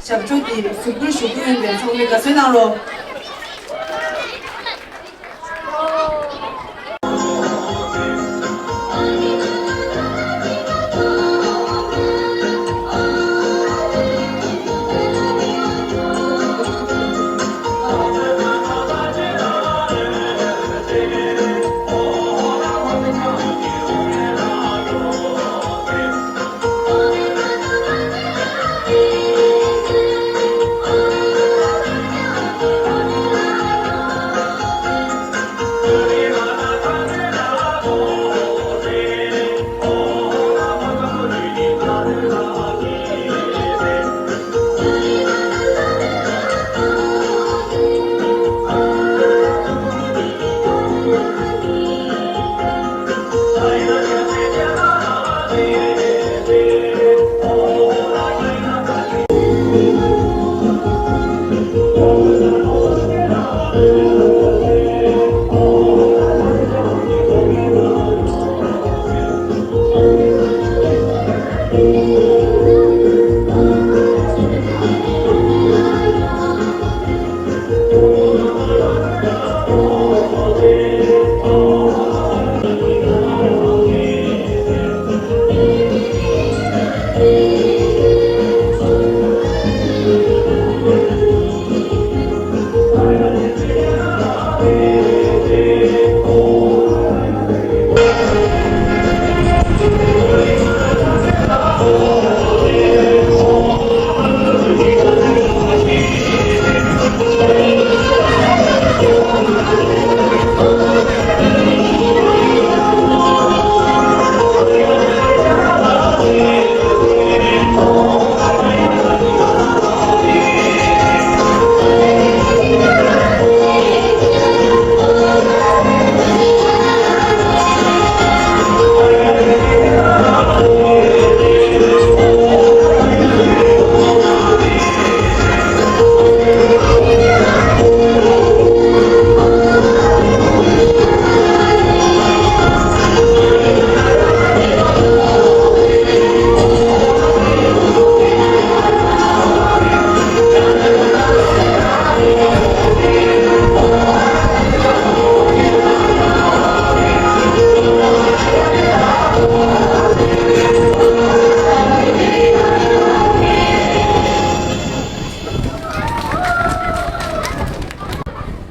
ཞབས་བྲོ་འདི་གཟིགས་འབུལ་ཞུ་རྒྱུ་ཡིན་པས་ཚང་མས་དགའ་བསུ་གནང་རོགས།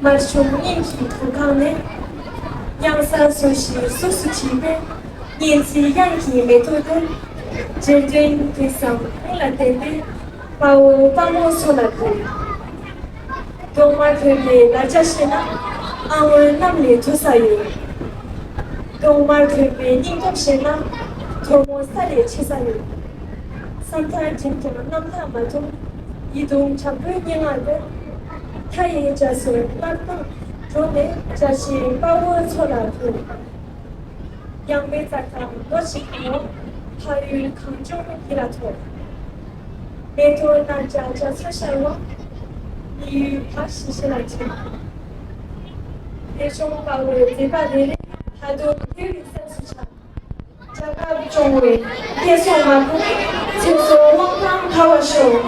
དམར་ཆུང་སྙིང་གི་བུ་གང་ནས། གཡང་ས་སོ་ཞིག་གཟུགས་སུ་བྲིས་པའི། སྙན་ཚིག་གཡང་གི་མེ་ཏོག་དེ། འབྲེལ་དོན་དུས་སམ་སྙིང་ལ་བརྟེན་ཏེ། དཔའ་བོ་དཔའ་མོ་སོགས་ལ་འབུལ། གདོང་དམར་བོད་པའི་ལ་རྒྱ་ཤེས་ན། ཨ་བོའི་གནམ་ལས་མཐོ་ས་ཡོད། གདོང་དམར་བོད་པའི་སྙིང་སྟོབས་ཤེས་ན། དོ་མོ་ས་ལས་ཆེ་ས་ཡོད། བསམ་ཐག་བསྒྲིམས་ཀྱང་རྣམ་ཐག་མ་ཐུང་། ཡིད་དུ་དྲག་པོའི་སྙན་ངག་དེ། མཐའ་ཡས་རྒྱ་མཚོའི་སྣར་ཐང་འགྲོ་ནས། རྒྱ་ཆེའི་དཔའ་བོའི་ཚོགས་ལ་ཕུལ། ཡང་མེད་རྩ་ཁ་ལོ་ཞིག་ཡོང་། ཕ་ཡུལ་གངས་ལྗོངས་ཡིད་ལ་འཐོར། མེ་ཏོག་རྣམས་ཀྱང་རྒྱ་མཚོར་ཤར་བ། མི་ཡུལ་བར་ཞིང་ཞེ་ལ་ཆེ། རས་ཆུང་དཔའ་བོའི་མཛད་པ་རེ་རེ། ད་དུང་བོད་ཀྱི་སེམས་སུ་འཆར། རྒྱལ་ཁབ་སྐྱོང་བའི་བསྟན་སྲུང་མ་བུ། ཚེ་སྲོག་དབང་ཐང་དར་བར་ཤོག།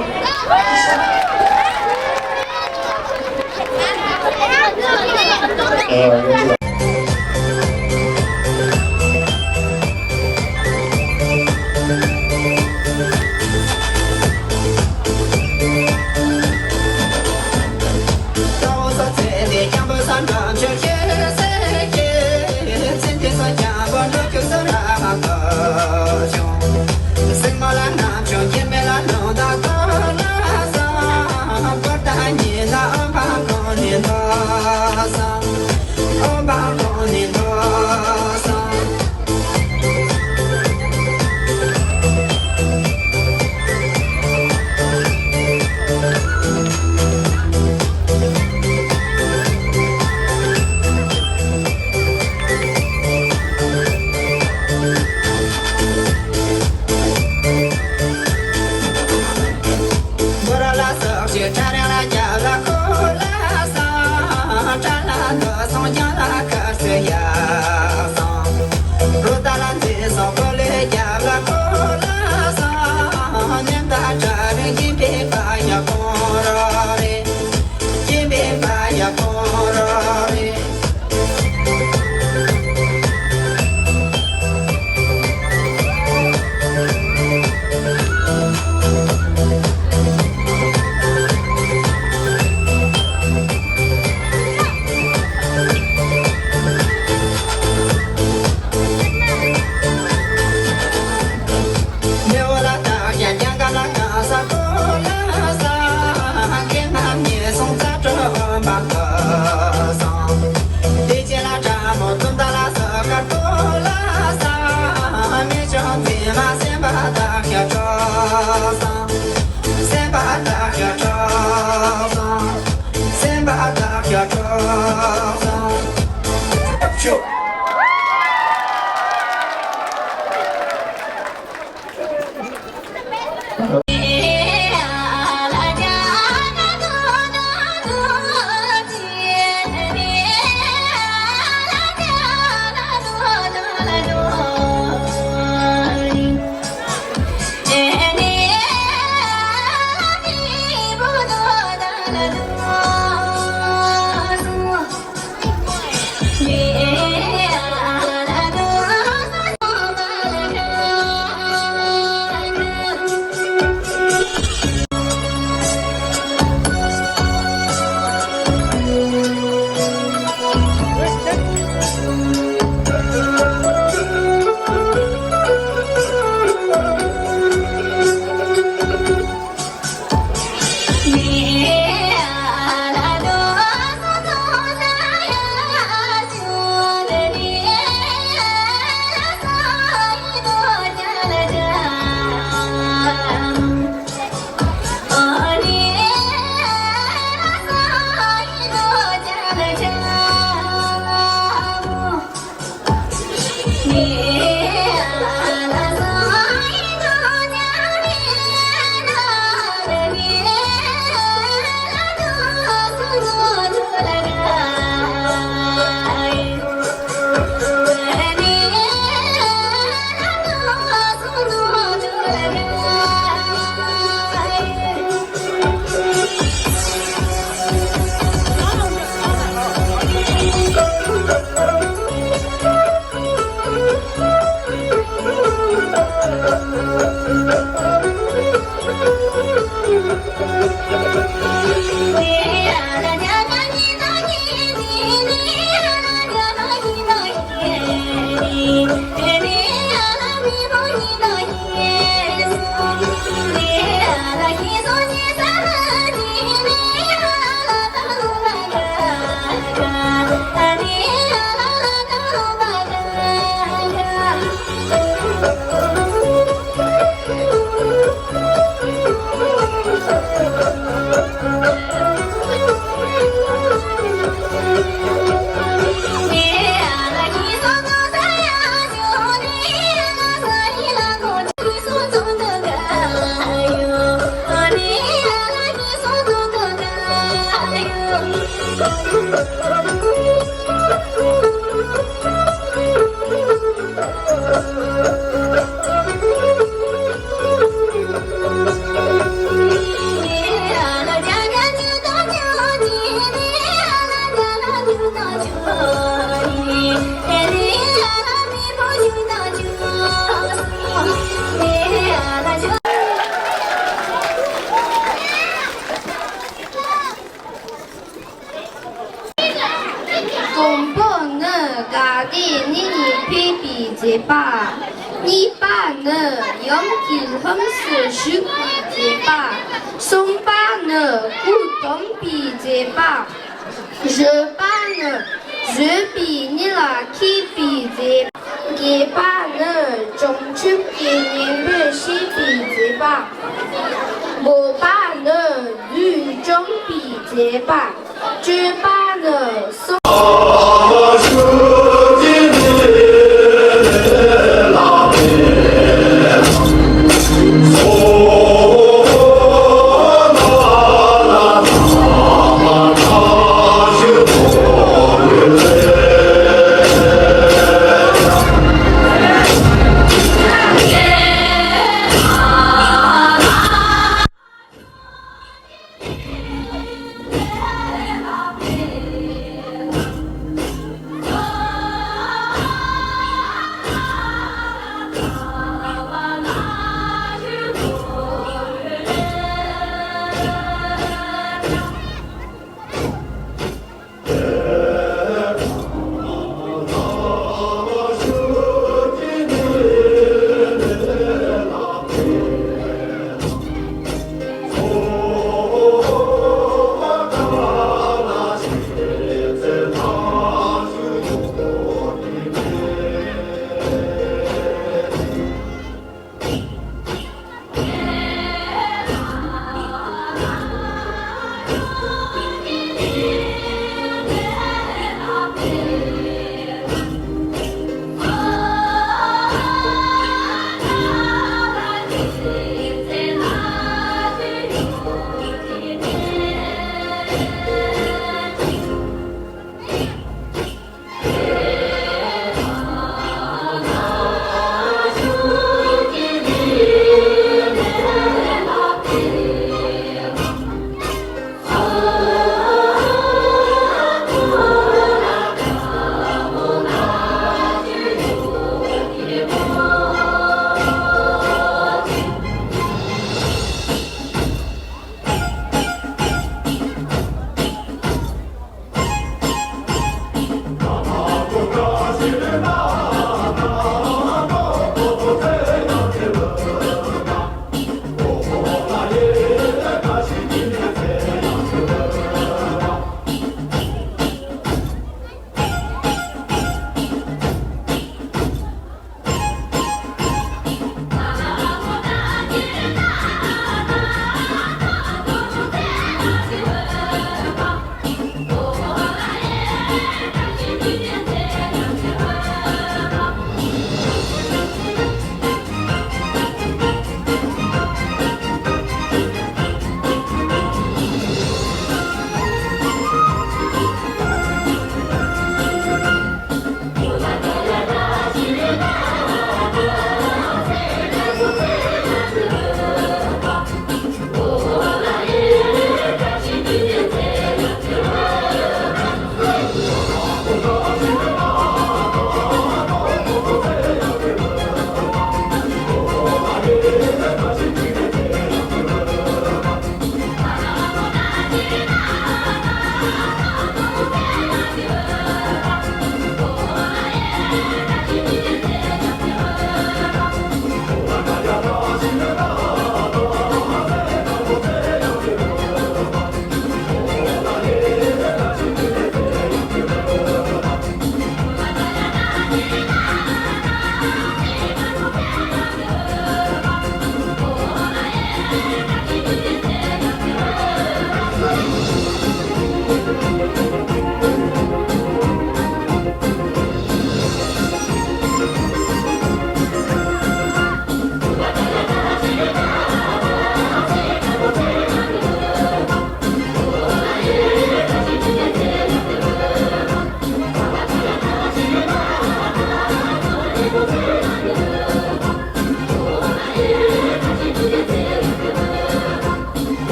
དང་པོ་ནི་དགའ་བདེ་གཉིད་ལས་ཕེབས་པའི་མཛེས་པ། གཉིས་པ་ནི་ཡུམ་གྱི་ལྷུམས་སུ་ཞུགས་པའི་མཛེས་པ། གསུམ་པ་ནི་སྐུ་གདུང་པའི་མཛེས་པ། བཞི་པ་ནི་བཞད་པའི་གཉིད་ལ་ཁེབས་པའི་མཛེས་པ། བརྒྱད་པ་ནི་བྱང་ཆུབ་ཀྱི་སྙིང་པོ་ཤེས་པའི་མཛེས་པ། དགུ་པ་ནི་ལུས་སྐྱོང་པའི་མཛེས་པ། བཅུ་པ་ནི་གསུང་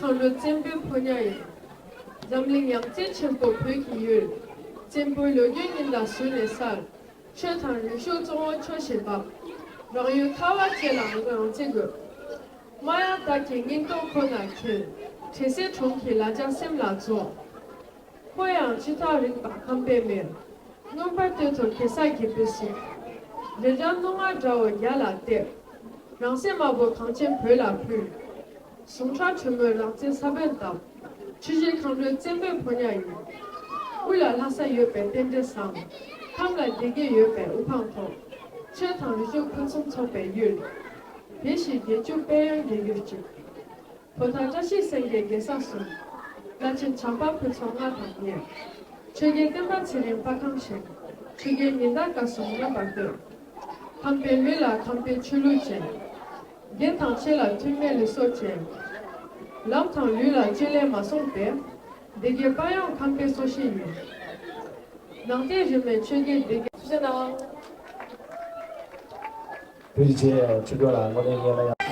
མཁའ་འགྲོ་བཙན་པོའི་ཕོ་ཉ་ཡིན། འཛམ་གླིང་ཡང་རྩེ་ཆེན་པོ་བོད་ཀྱི་ཡུལ། བཙན་པོའི་ལོ་རྒྱུས་སྙིང་ལ་ཟུག་ནས་གསལ། ཆོས་དང་རིག་གཞུང་གཙོ་བོ་ཆོས་བྱེད་པ། རང་ཡུལ་ཁ་བ་ཅན་ལ་ངོས་རང་བྱེད་དགོས། མ་ཡང་བདག་གི་སྙིང་སྟོབས་ཁོ་ནར་འཁྱེར། དྲི་ཟའི་གྲོང་གི་ལ་རྒྱ་སེམས་ལ་རྫོགས། ཁོ་ཡང་ཅི་ལྟར་རིག་པ་ཁམས་པའི་མེར། མངོན་པར་བསྟོད་དོ་གེ་སར་རྒྱལ་པོའི་གཟིམ། རི་རབ་རྣོ་ངར་དགྲ་བོ་རྒྱ་ལ་གཏད། རང་སྲས་དམར་པོ་གངས་ཅན་བོད་ལ་ཕུལ། ཟུངས་ཁྲག་དྲོན་མོས་རང་བཙན་ས་བོན་བཏབ། ཆུ་བཞི་མཁའ་འགྲོའི་བཙན་པོའི་ཕོ་ཉ་ཡིན། དབུ་ལ་ལྷ་ས་ཡོད་པའི་རྟེན་འབྲེལ་བཟང་། ཁམས་ལ་སྡེ་དགེ་ཡོད་པའི་དབུ་འཕང་མཐོ། ཆོས་དང་རིག་གཞུང་ཕུན་སུམ་ཚོགས་པའི་ཡུལ། བདེ་ཞིང་རྒྱལ་བཅུ་དཔལ་ཡོན་རྒྱལ་གྱུར་ཅིག། བོད་མཐའ་བཀྲ་ཤིས་སེང་གེའི་རྒྱལ་ས་སུ། བླ་ཆེན་བྱམས་པ་ཕུན་ཚོགས་ང་དང་ངེད། ཆོས་རྒྱལ་བསྟན་པ་ཚེ་རིང་དཔའ་ཁམས་ཞན། ཆོས་རྒྱལ་ཉི་ཟླ་སྐར་གསུམ་རྣམ་པར་བསྟོད། ཁམས་པའི་མི་ལ་ཁམས་པའི་ཆོས་ལུགས་ཅན། རྒན་དང་ཆེ་ལ་མཐུན་མེད་ལུས་སྲོག་ཅན། ལམ་དང་ལུས་ལ་བཅོས་ལས་མ་སོང་པས། སྡེ་དགེ་དཔལ་ཡོན་ཁམས་པའི་སྲོག་ཤིང་ཡིན། ནང་བསྟན་རིས་མེད་ཆོས་རྒྱལ་སྡེ་དགེ་ཐུགས་རྗེ་གནང་། ཐུགས་རྗེ་ཆེ། ཆོས་སྐྱོང་ལགས་དངོས་གནས་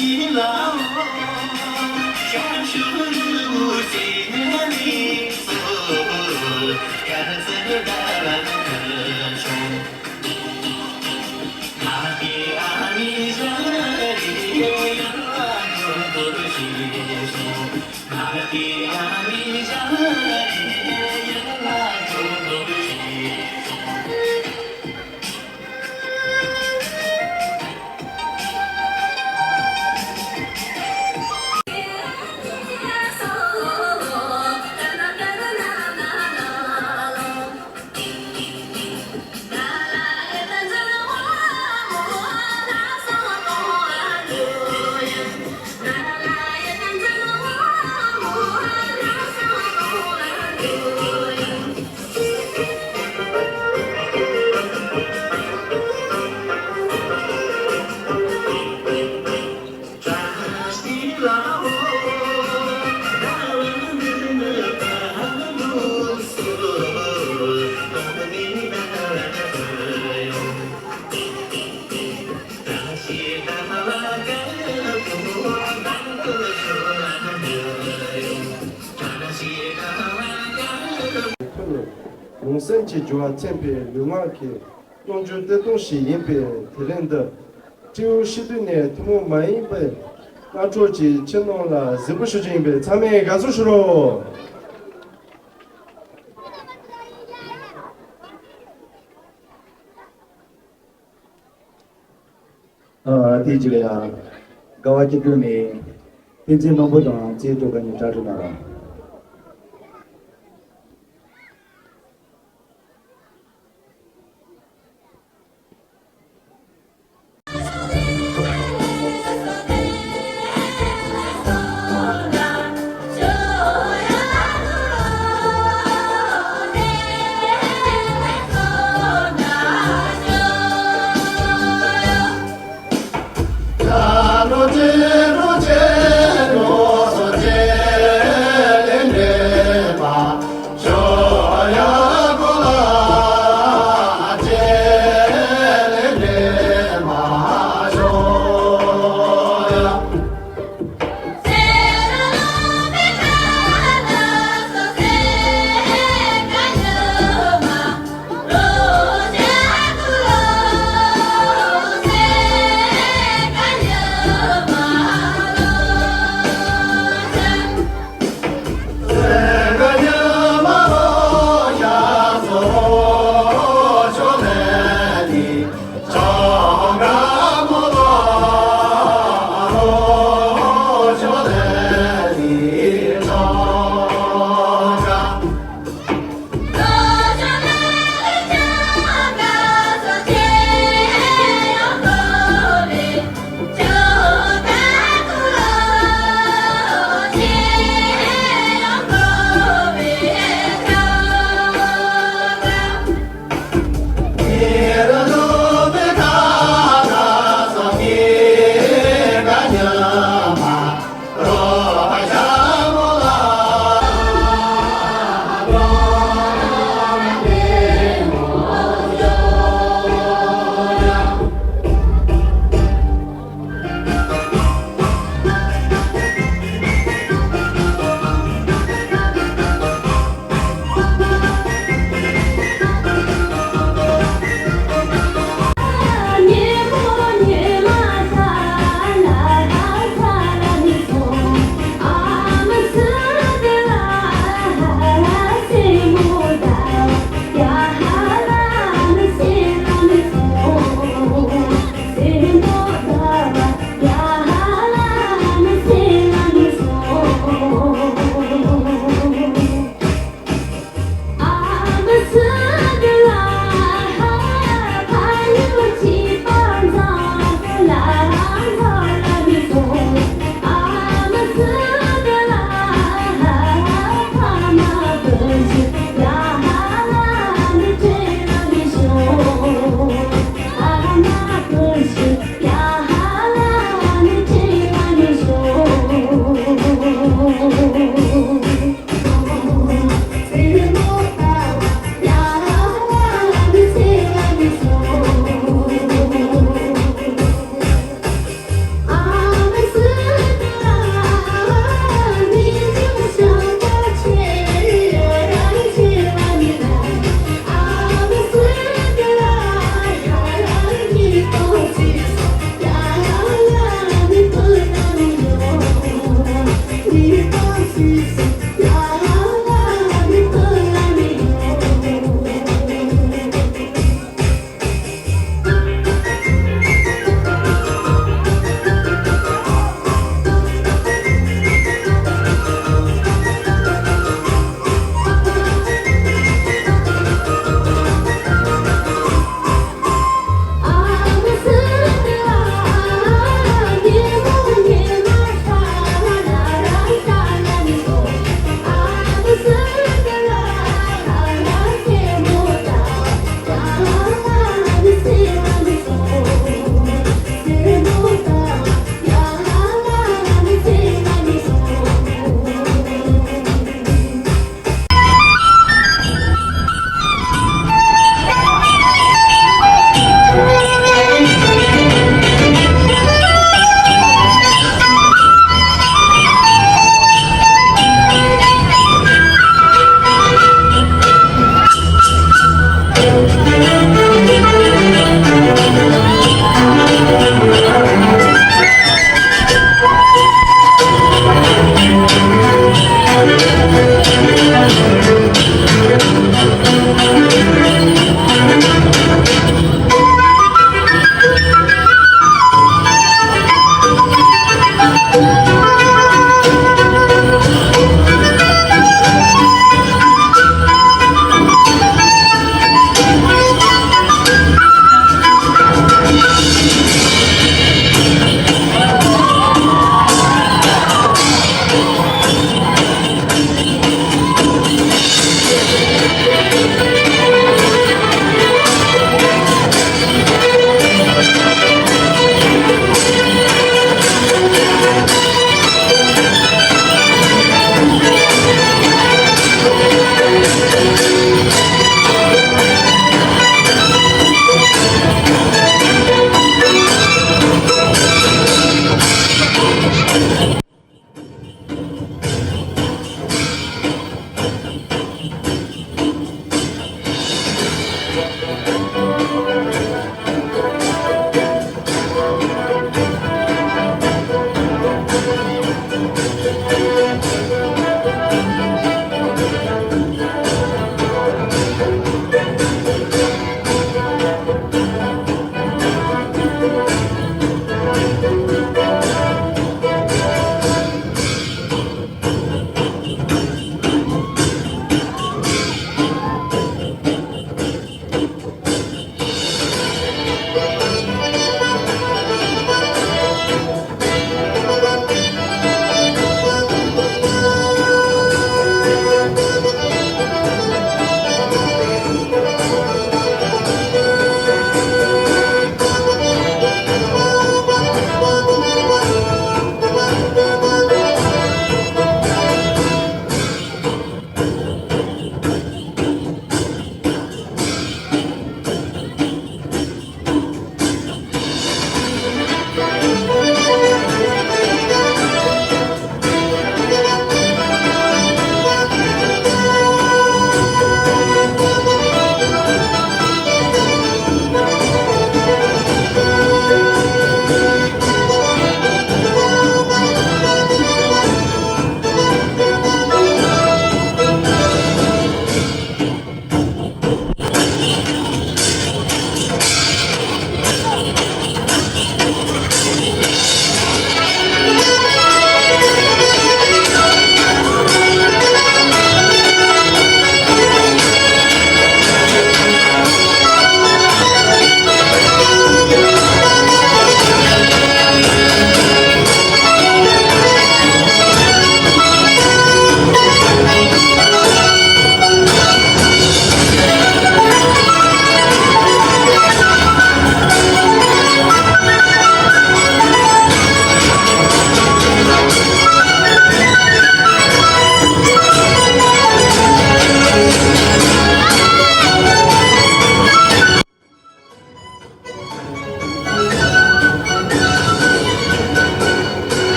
སྙན་ལ་ཡང་། ལུང་སེམས་ཀྱི་འགྱུར་བ་མཚོན་པའི་ལུས་ངག་གི་རྣམ་འགྱུར་སྟོད་ཐུང་ཞིག་ཡིན་པས། དེ་རིང་འདི་སྤྲེའུ་ཤི་དུས་ནས་ཐུན་མོང་མ་ཡིན་པའི་སྣ་ཚོགས་ཀྱི་ཕྱི་ནང་ལ་གཟིགས་འབུལ་ཞུ་རྒྱུ་ཡིན་པས། ཚང་མས་དགའ་བསུ་ཞུ་རོགས། ཨ། དེའི་རྗེས་ལ་ཡང་དགའ་བ་སྐྱེ་སྟོན་ནས་བསྟན་འཛིན་སྣང་བུ་དང་རྩེ་སྟོད་མཁར་གཉིས་གྲ་སྒྲིག་གནང་རོགས།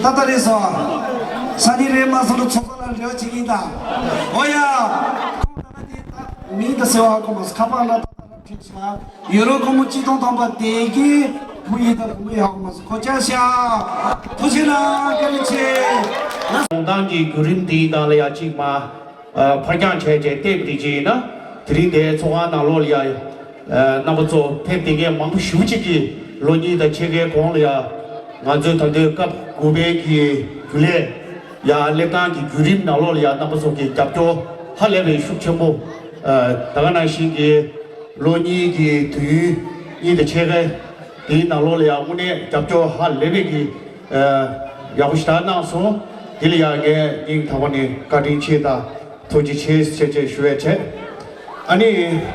ད་ལྟ་རེད་སོང་། སང་ཉིན་རེད་མ་སོང་ན་ཚོགས་པ་ལ་འབྲེལ་བ་བྱེད་ཀྱི་ཡིན་ད། ཨོ་ཡ། ཁོང་ད་ལྟ་དེ་ད་མིང་ད་ཟེར་བ་ཧ་གོ་མ་སོང་། ཁ་པར་ལ་ད་ད་ལ་ཁྲིད་ཤག་ཡོད་རོགས་ཁོ་མོ་གཅིག་སྟོང་ཐམ་པ་དེ་གི་བུ་ཡིན་ད་བུ་མོ་ཡིན་ཧ་གོ་མ་སོང་། གོ་ཅག་ཤག་ཐུགས་རྗེ་གནང་། བཀའ་དྲིན་ཆེ། ལོང་ཐང་གི་བརྒྱུད་རིམ་དེའི་ནང་ལ་ཡ་གཅིག་མ། ཕར་འགྱངས་བྱས་བྱས་བལྟས་པ་དེ་ཅིག་ཡིན་ན། དེ་རིང་དེའི་ཚོགས་ཁང་ནང་ལོགས་ལ་ཡ། རྣམ་པ་ཚོ་ཕེབས་བསྡད་མཁན་མང་པོ་ཞེ་པོ་ཅིག་གིས་ལོ་གཉིས་དང་ཕྱེད་ཀའི་གོང་ལ་ཡ། ང་ཚོའི་ད་ལྟའི་སྐབས་དགུ་པའི་གི་རྒྱུན་ལས་ཡ་སླེབས་སྟངས་ཀྱི་བརྒྱུད་རིམ་ནང་ལོགས་ལ་ཡ་རྣམ་པ་ཚོ་གིས་རྒྱབ་སྐྱོར་ཧ་ལས་པའི་ཤུགས་ཆེན་པོ། ད་ག་ནང་བཞིན་གྱི་ལོ་གཉིས་ཀྱི་དུས་ཡུན་གཉིས་དང་ཕྱེད་ཀའི་དེའི་ནང་ལོགས་ལ་ཡ་དངོས་གནས་རྒྱབ་སྐྱོར་ཧ་ལས་པའི་གི། ཡག་པོ་ཞེ་དྲག་གནང་སོང་། དེ་ལ་ཡང་ངས་སྙིང་ཐག་པ་ནས་བཀའ་དྲིན་ཆེ་དང་ཐུགས་རྗེ་ཆེ་ཟེར་བྱས་ཞུ་ཡས་བྱས། ཨ་ནི།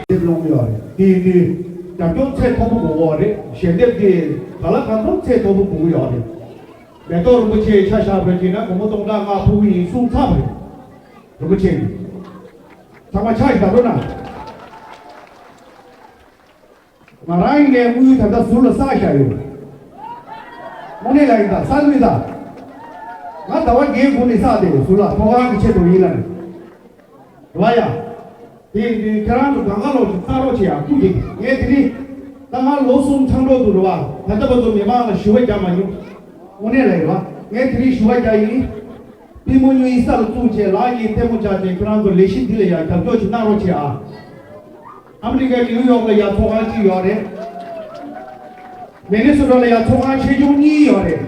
དེབ་སློང་གི་ཡོད་རེད། དེ་ཡིན་དུས་རྒྱབ་སྐྱོར་ཚད་མཐོ་པོ་དགོས་ཀྱི་ཡོད་རེད། ཞལ་འདེབས་དེ་ག་ལ་གང་འཚམ་ཚད་མཐོ་པོ་དགོས་ཀྱི་ཡོད་རེད། མེ་ཏོག་རིན་པོ་ཆེའི་ཆ་བཞག་པ་ཡིན་ན་སྒོར་མོ་སྟོང་ཕྲག་ལྔ་ཕུལ་གྱི་ཡིན་གསུངས་ཚར་བ་རེད། རིན་པོ་ཆེ་གིས། ཚང་མ་ཕྱག་ཞིག་བརྡབ་རོགས་གནང་། ང་རང་ཡིན་ནའི་དངུལ་ད་ལྟ་ཟུར་ལ་བསགས་བཞག་ཡོད། དངོས་གནས་ལ་ཡིན་ད་བསགས་ཡོད་ད། ང་ཟླ་བ་བརྒྱད་དགུ་ནས་བསགས་བསྡད་ཡོད་ཟུར་ལ། ཐོག་ཁང་གི་ཆེད་དུ་ཡིན་ལ་ནི། རེད་བ་ཡ། དེ་ཡིན་དུས་ཁྱེད་རང་ཚོ་གང་ག་ལོག་ཅིག་བསགས་རོགས་བྱེད་ཡ། སྐུ་མཁྱེན། ངས་དེ་རིང་ད་ང་ལོ་གསུམ་ཚང་འགྲོ་འདུག་རེད་བ། ད་ལྟ་བར་དུ་མི་མང་ལ་ཞུ་བ་བརྒྱབ་མ་མྱོང་། དངོས་གནས་ལ་ཡིན་བ། ངས་དེ་རིང་ཞུ་བ་བརྒྱབ་ཡིན། པུས་མོ་གཉིས་ས་ལ་བཙུགས་བྱས་ལག་གཉིས་ཐལ་མོ་སྦྱར་བྱས་ཁྱེད་རང་ཚོ་ལས་གཞི་འདི་ལ་ཡང་རྒྱབ་སྐྱོར་ཞིག་གནང་རོགས་བྱེད་ཨ། ཨ་མི་རི་ཀའི་ནིའུ་ཡོག་ལ་ཡང་ཚོགས་ཁང་གཅིག་ཡོད་རེད། མི་ནི་སོ་ཊ་ལ་ཡང་ཚོགས་ཁང་ཆེ་ཆུང་གཉིས་ཡོད་རེད།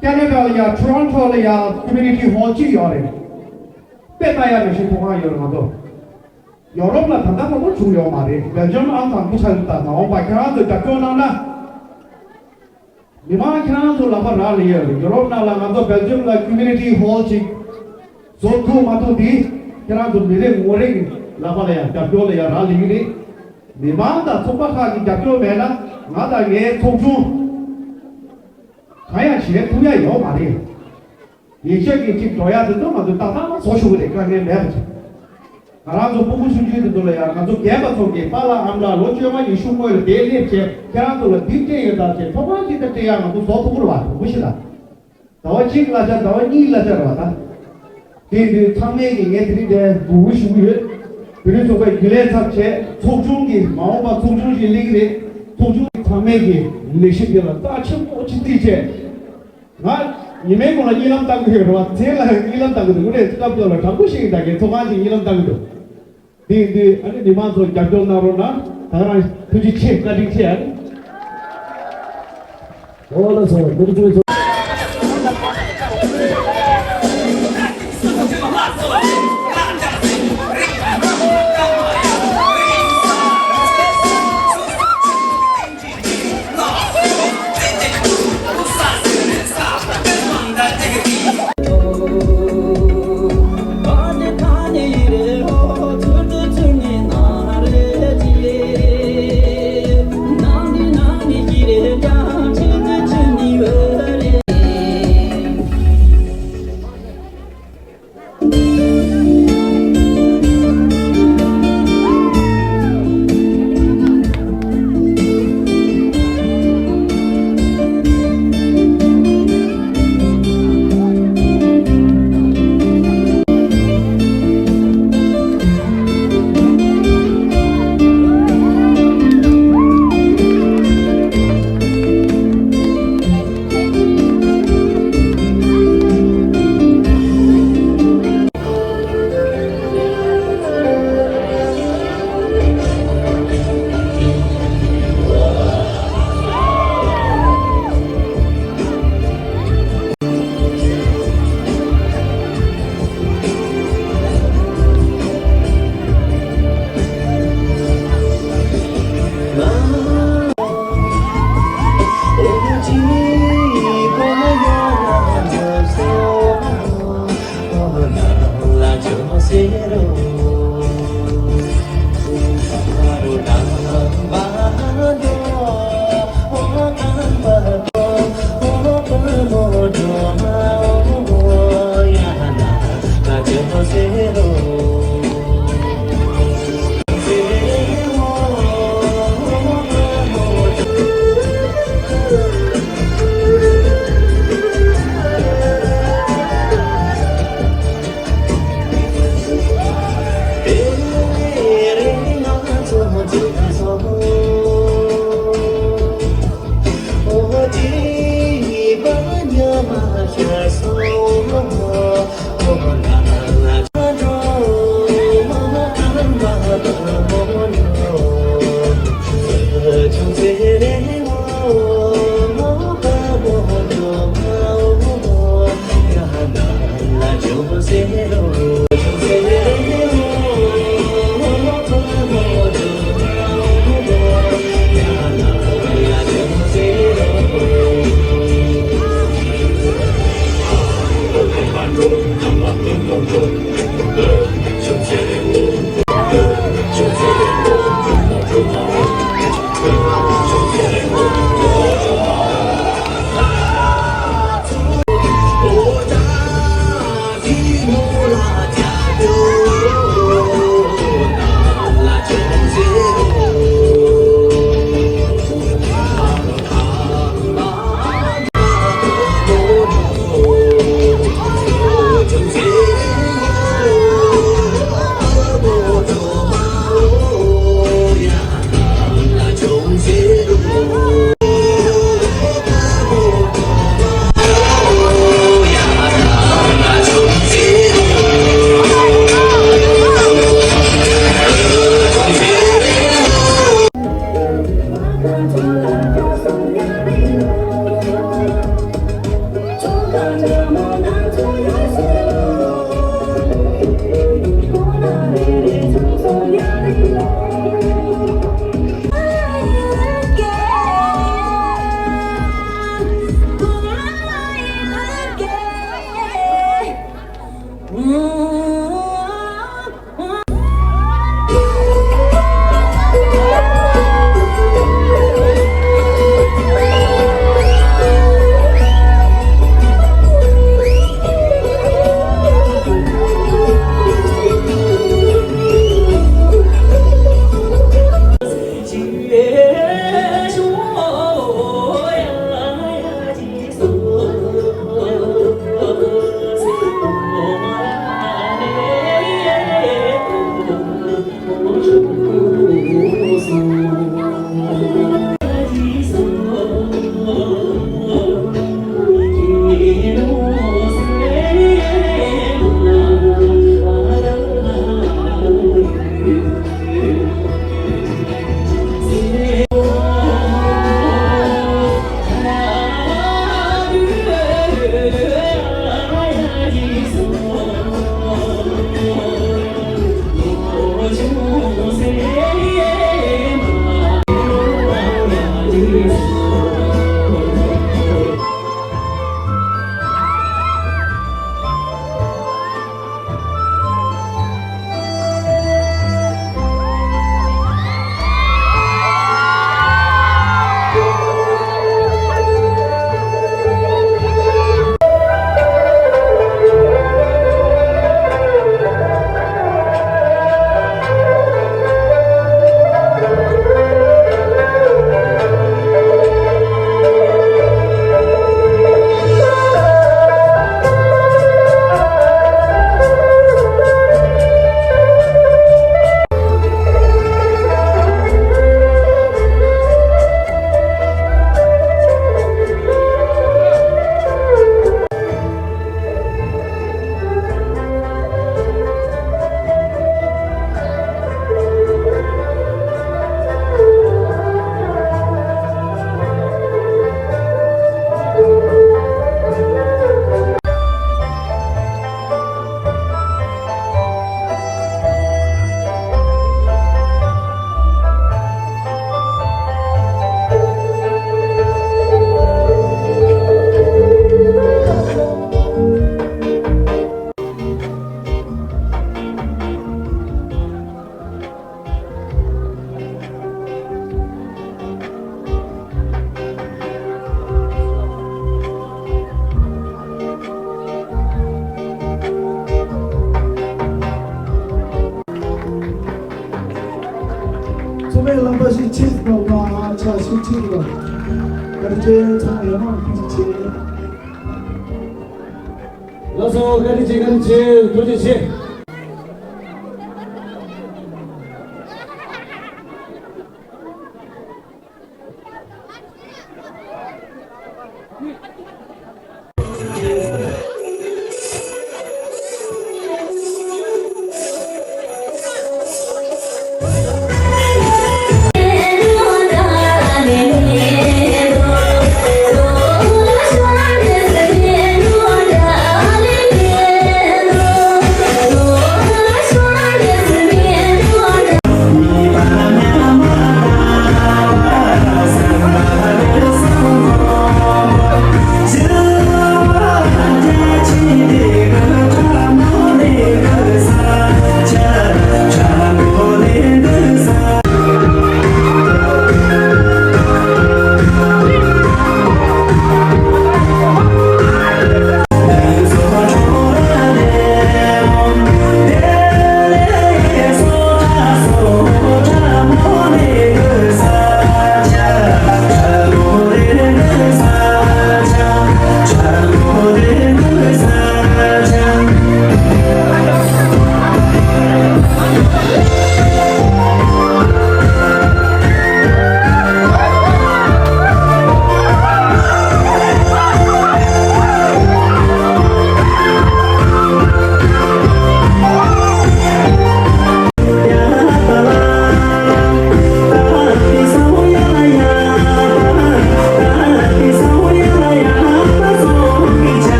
ཁ་ན་ཌ་ལ་ཡང་ཊོ་རོན་ཊོ་ལ་ཡང་ཀོ་མིའུ་ནི་ཊི་ཧོལ་གཅིག་ཡོད་རེད། དཔེ་ལྟ་ཡག་མི་ཤེས་ཚོགས་ཁང་ཡོད་རེད་ང་ཚོ། ཡོ་རོབ་ལ་ད་ལྟ་མང་པོ་བྱུང་ཡོད་མ་རེད། སྦེལ་ཇམ་ཨང་དང་པོ་ཆགས་ཡོད་ད། མ་འོངས་པ་ཁྱེད་རང་ཚོས་རྒྱབ་སྐྱོར་གནང་ན། མི་མང་ཁྱེད་རང་ཚོ་ལག་པ་རག་ལས་ཡོད་རེད། ཡོ་རོབ་ནང་ལ་ང་ཚོ་སྦེལ་ཇམ་ལ་ཀོ་མིའུ་ནི་ཊི་ཧོལ་ཅིག་བཟོ་ཐུབ་མ་ཐུབ་དེ་ཁྱེད་རང་ཚོ་མི་རེ་ངོ་རེ་གི་ལག་པ་ལ་ཡང་རྒྱབ་སྐྱོར་ལ་ཡང་རག་ལས་ཀྱི་རེད། མི་མང་དང་ཚོགས་པ་ཁག་གི་རྒྱབ་སྐྱོར་མེད་ན་ང་དང་ངའི་ཚོགས་ཆུང་གང་ཡང་བྱེད་ཐུབ་ཡ་ཡོད་མ་རེད། ཡིག་ཆ་གི་གཅིག་འགྲོ་ཡ་དེ་ཚོ་ང་ཚོས་ཏག་ཏག་བཟོ་ཆོག་གི་རེད། དཀའ་ངལ་མེད་པ་བྱས། ང་རང་ཚོ་སྤུ་གུ་ཆུང་ཆུང་དེ་ཚོ་ལ་ཡང་ང་ཚོ་རྒན་པ་ཚོ་གིས་པཱ་ལགས་ཨ་མ་ལགས་ལོ་བཅོ་ལྔ་ཉི་ཤུ་སྔོན་ལ་དེ་སླེབས་བྱས་ཁྱེད་རང་ཚོ་ལ་འདི་སྤྲད་ཡོད་ད་ཟེར་ཐོག་མར་ཅིག་ད་སྤྲད་ཡ་ང་ཚོ་བཟོ་ཐུབ་ཀྱི་རེད་བ། དྲང་པོ་ཞིག་ལ། ཟླ་བ་གཅིག་གླ་ཆ་ཟླ་བ་གཉིས་གླ་ཆ་རེད་བ་ད། དེ་འདི་ཚང་མས་ཀྱི་ངས་དེ་རིང་འདིར་འབོད་སྐུལ་ཞུ་གི་ཡོད། བོད་རིགས་ཚོགས་པའི་རྒྱུན་ལས་ཚབ་བྱས་ཚོགས་ཆུང་གི་མ་འོངས་པ་ཚོགས་ཆུང་ཞིག་སླེབས་ཀྱི་རེད། ཚོགས་ཆུང་གི་ཚང་མས་ཀྱི་ལས་གཞི་འདི་ལ་རྩ་ཆེན་པོ་ཅིག་བརྩིས་བྱས། ང་ཉི་མའི་གོང་ལ་གཉིད་ལམ་བཏང་གི་ཡོད་རེད་བ། མཚན་ལ་གཉིད་ལམ་བཏང་གི་འདུག་དངོས་གནས་སྐབས་ཐོག་ལ་དྲང་པོ་ཞིག་ཡིན་ད། ངས་ཚོགས་ཁང་ཞིག་གཉིད་ལམ་བཏང་གི་འདུག་དེ་ཡིན་དུས་ཨ་ནི་མི་མང་ཚོ་རྒྱབ་སྐྱོར་གནང་རོགས་གནང་། ད་ག་རང་ཐུགས་རྗེ་ཆེ། བཀའ་དྲིན་ཆེ་ཨ་ནི། འོ་ལགས་སོ། འདིར་བྱུང་སོང་། ཚོགས་པའི་རླངས་པ་ཞིག་ཆེད་དུ་བ་ཆ་ཞིག་ཆེད་དུ་བ། བཀའ་དྲིན་ཆེ། ཚང་མ་ཡོད་མ་ཐུགས་རྗེ་ཆེ། ལགས་སོ། བཀའ་དྲིན་ཆེ། བཀའ་དྲིན་ཆེ། ཐུགས་རྗེ་ཆེ།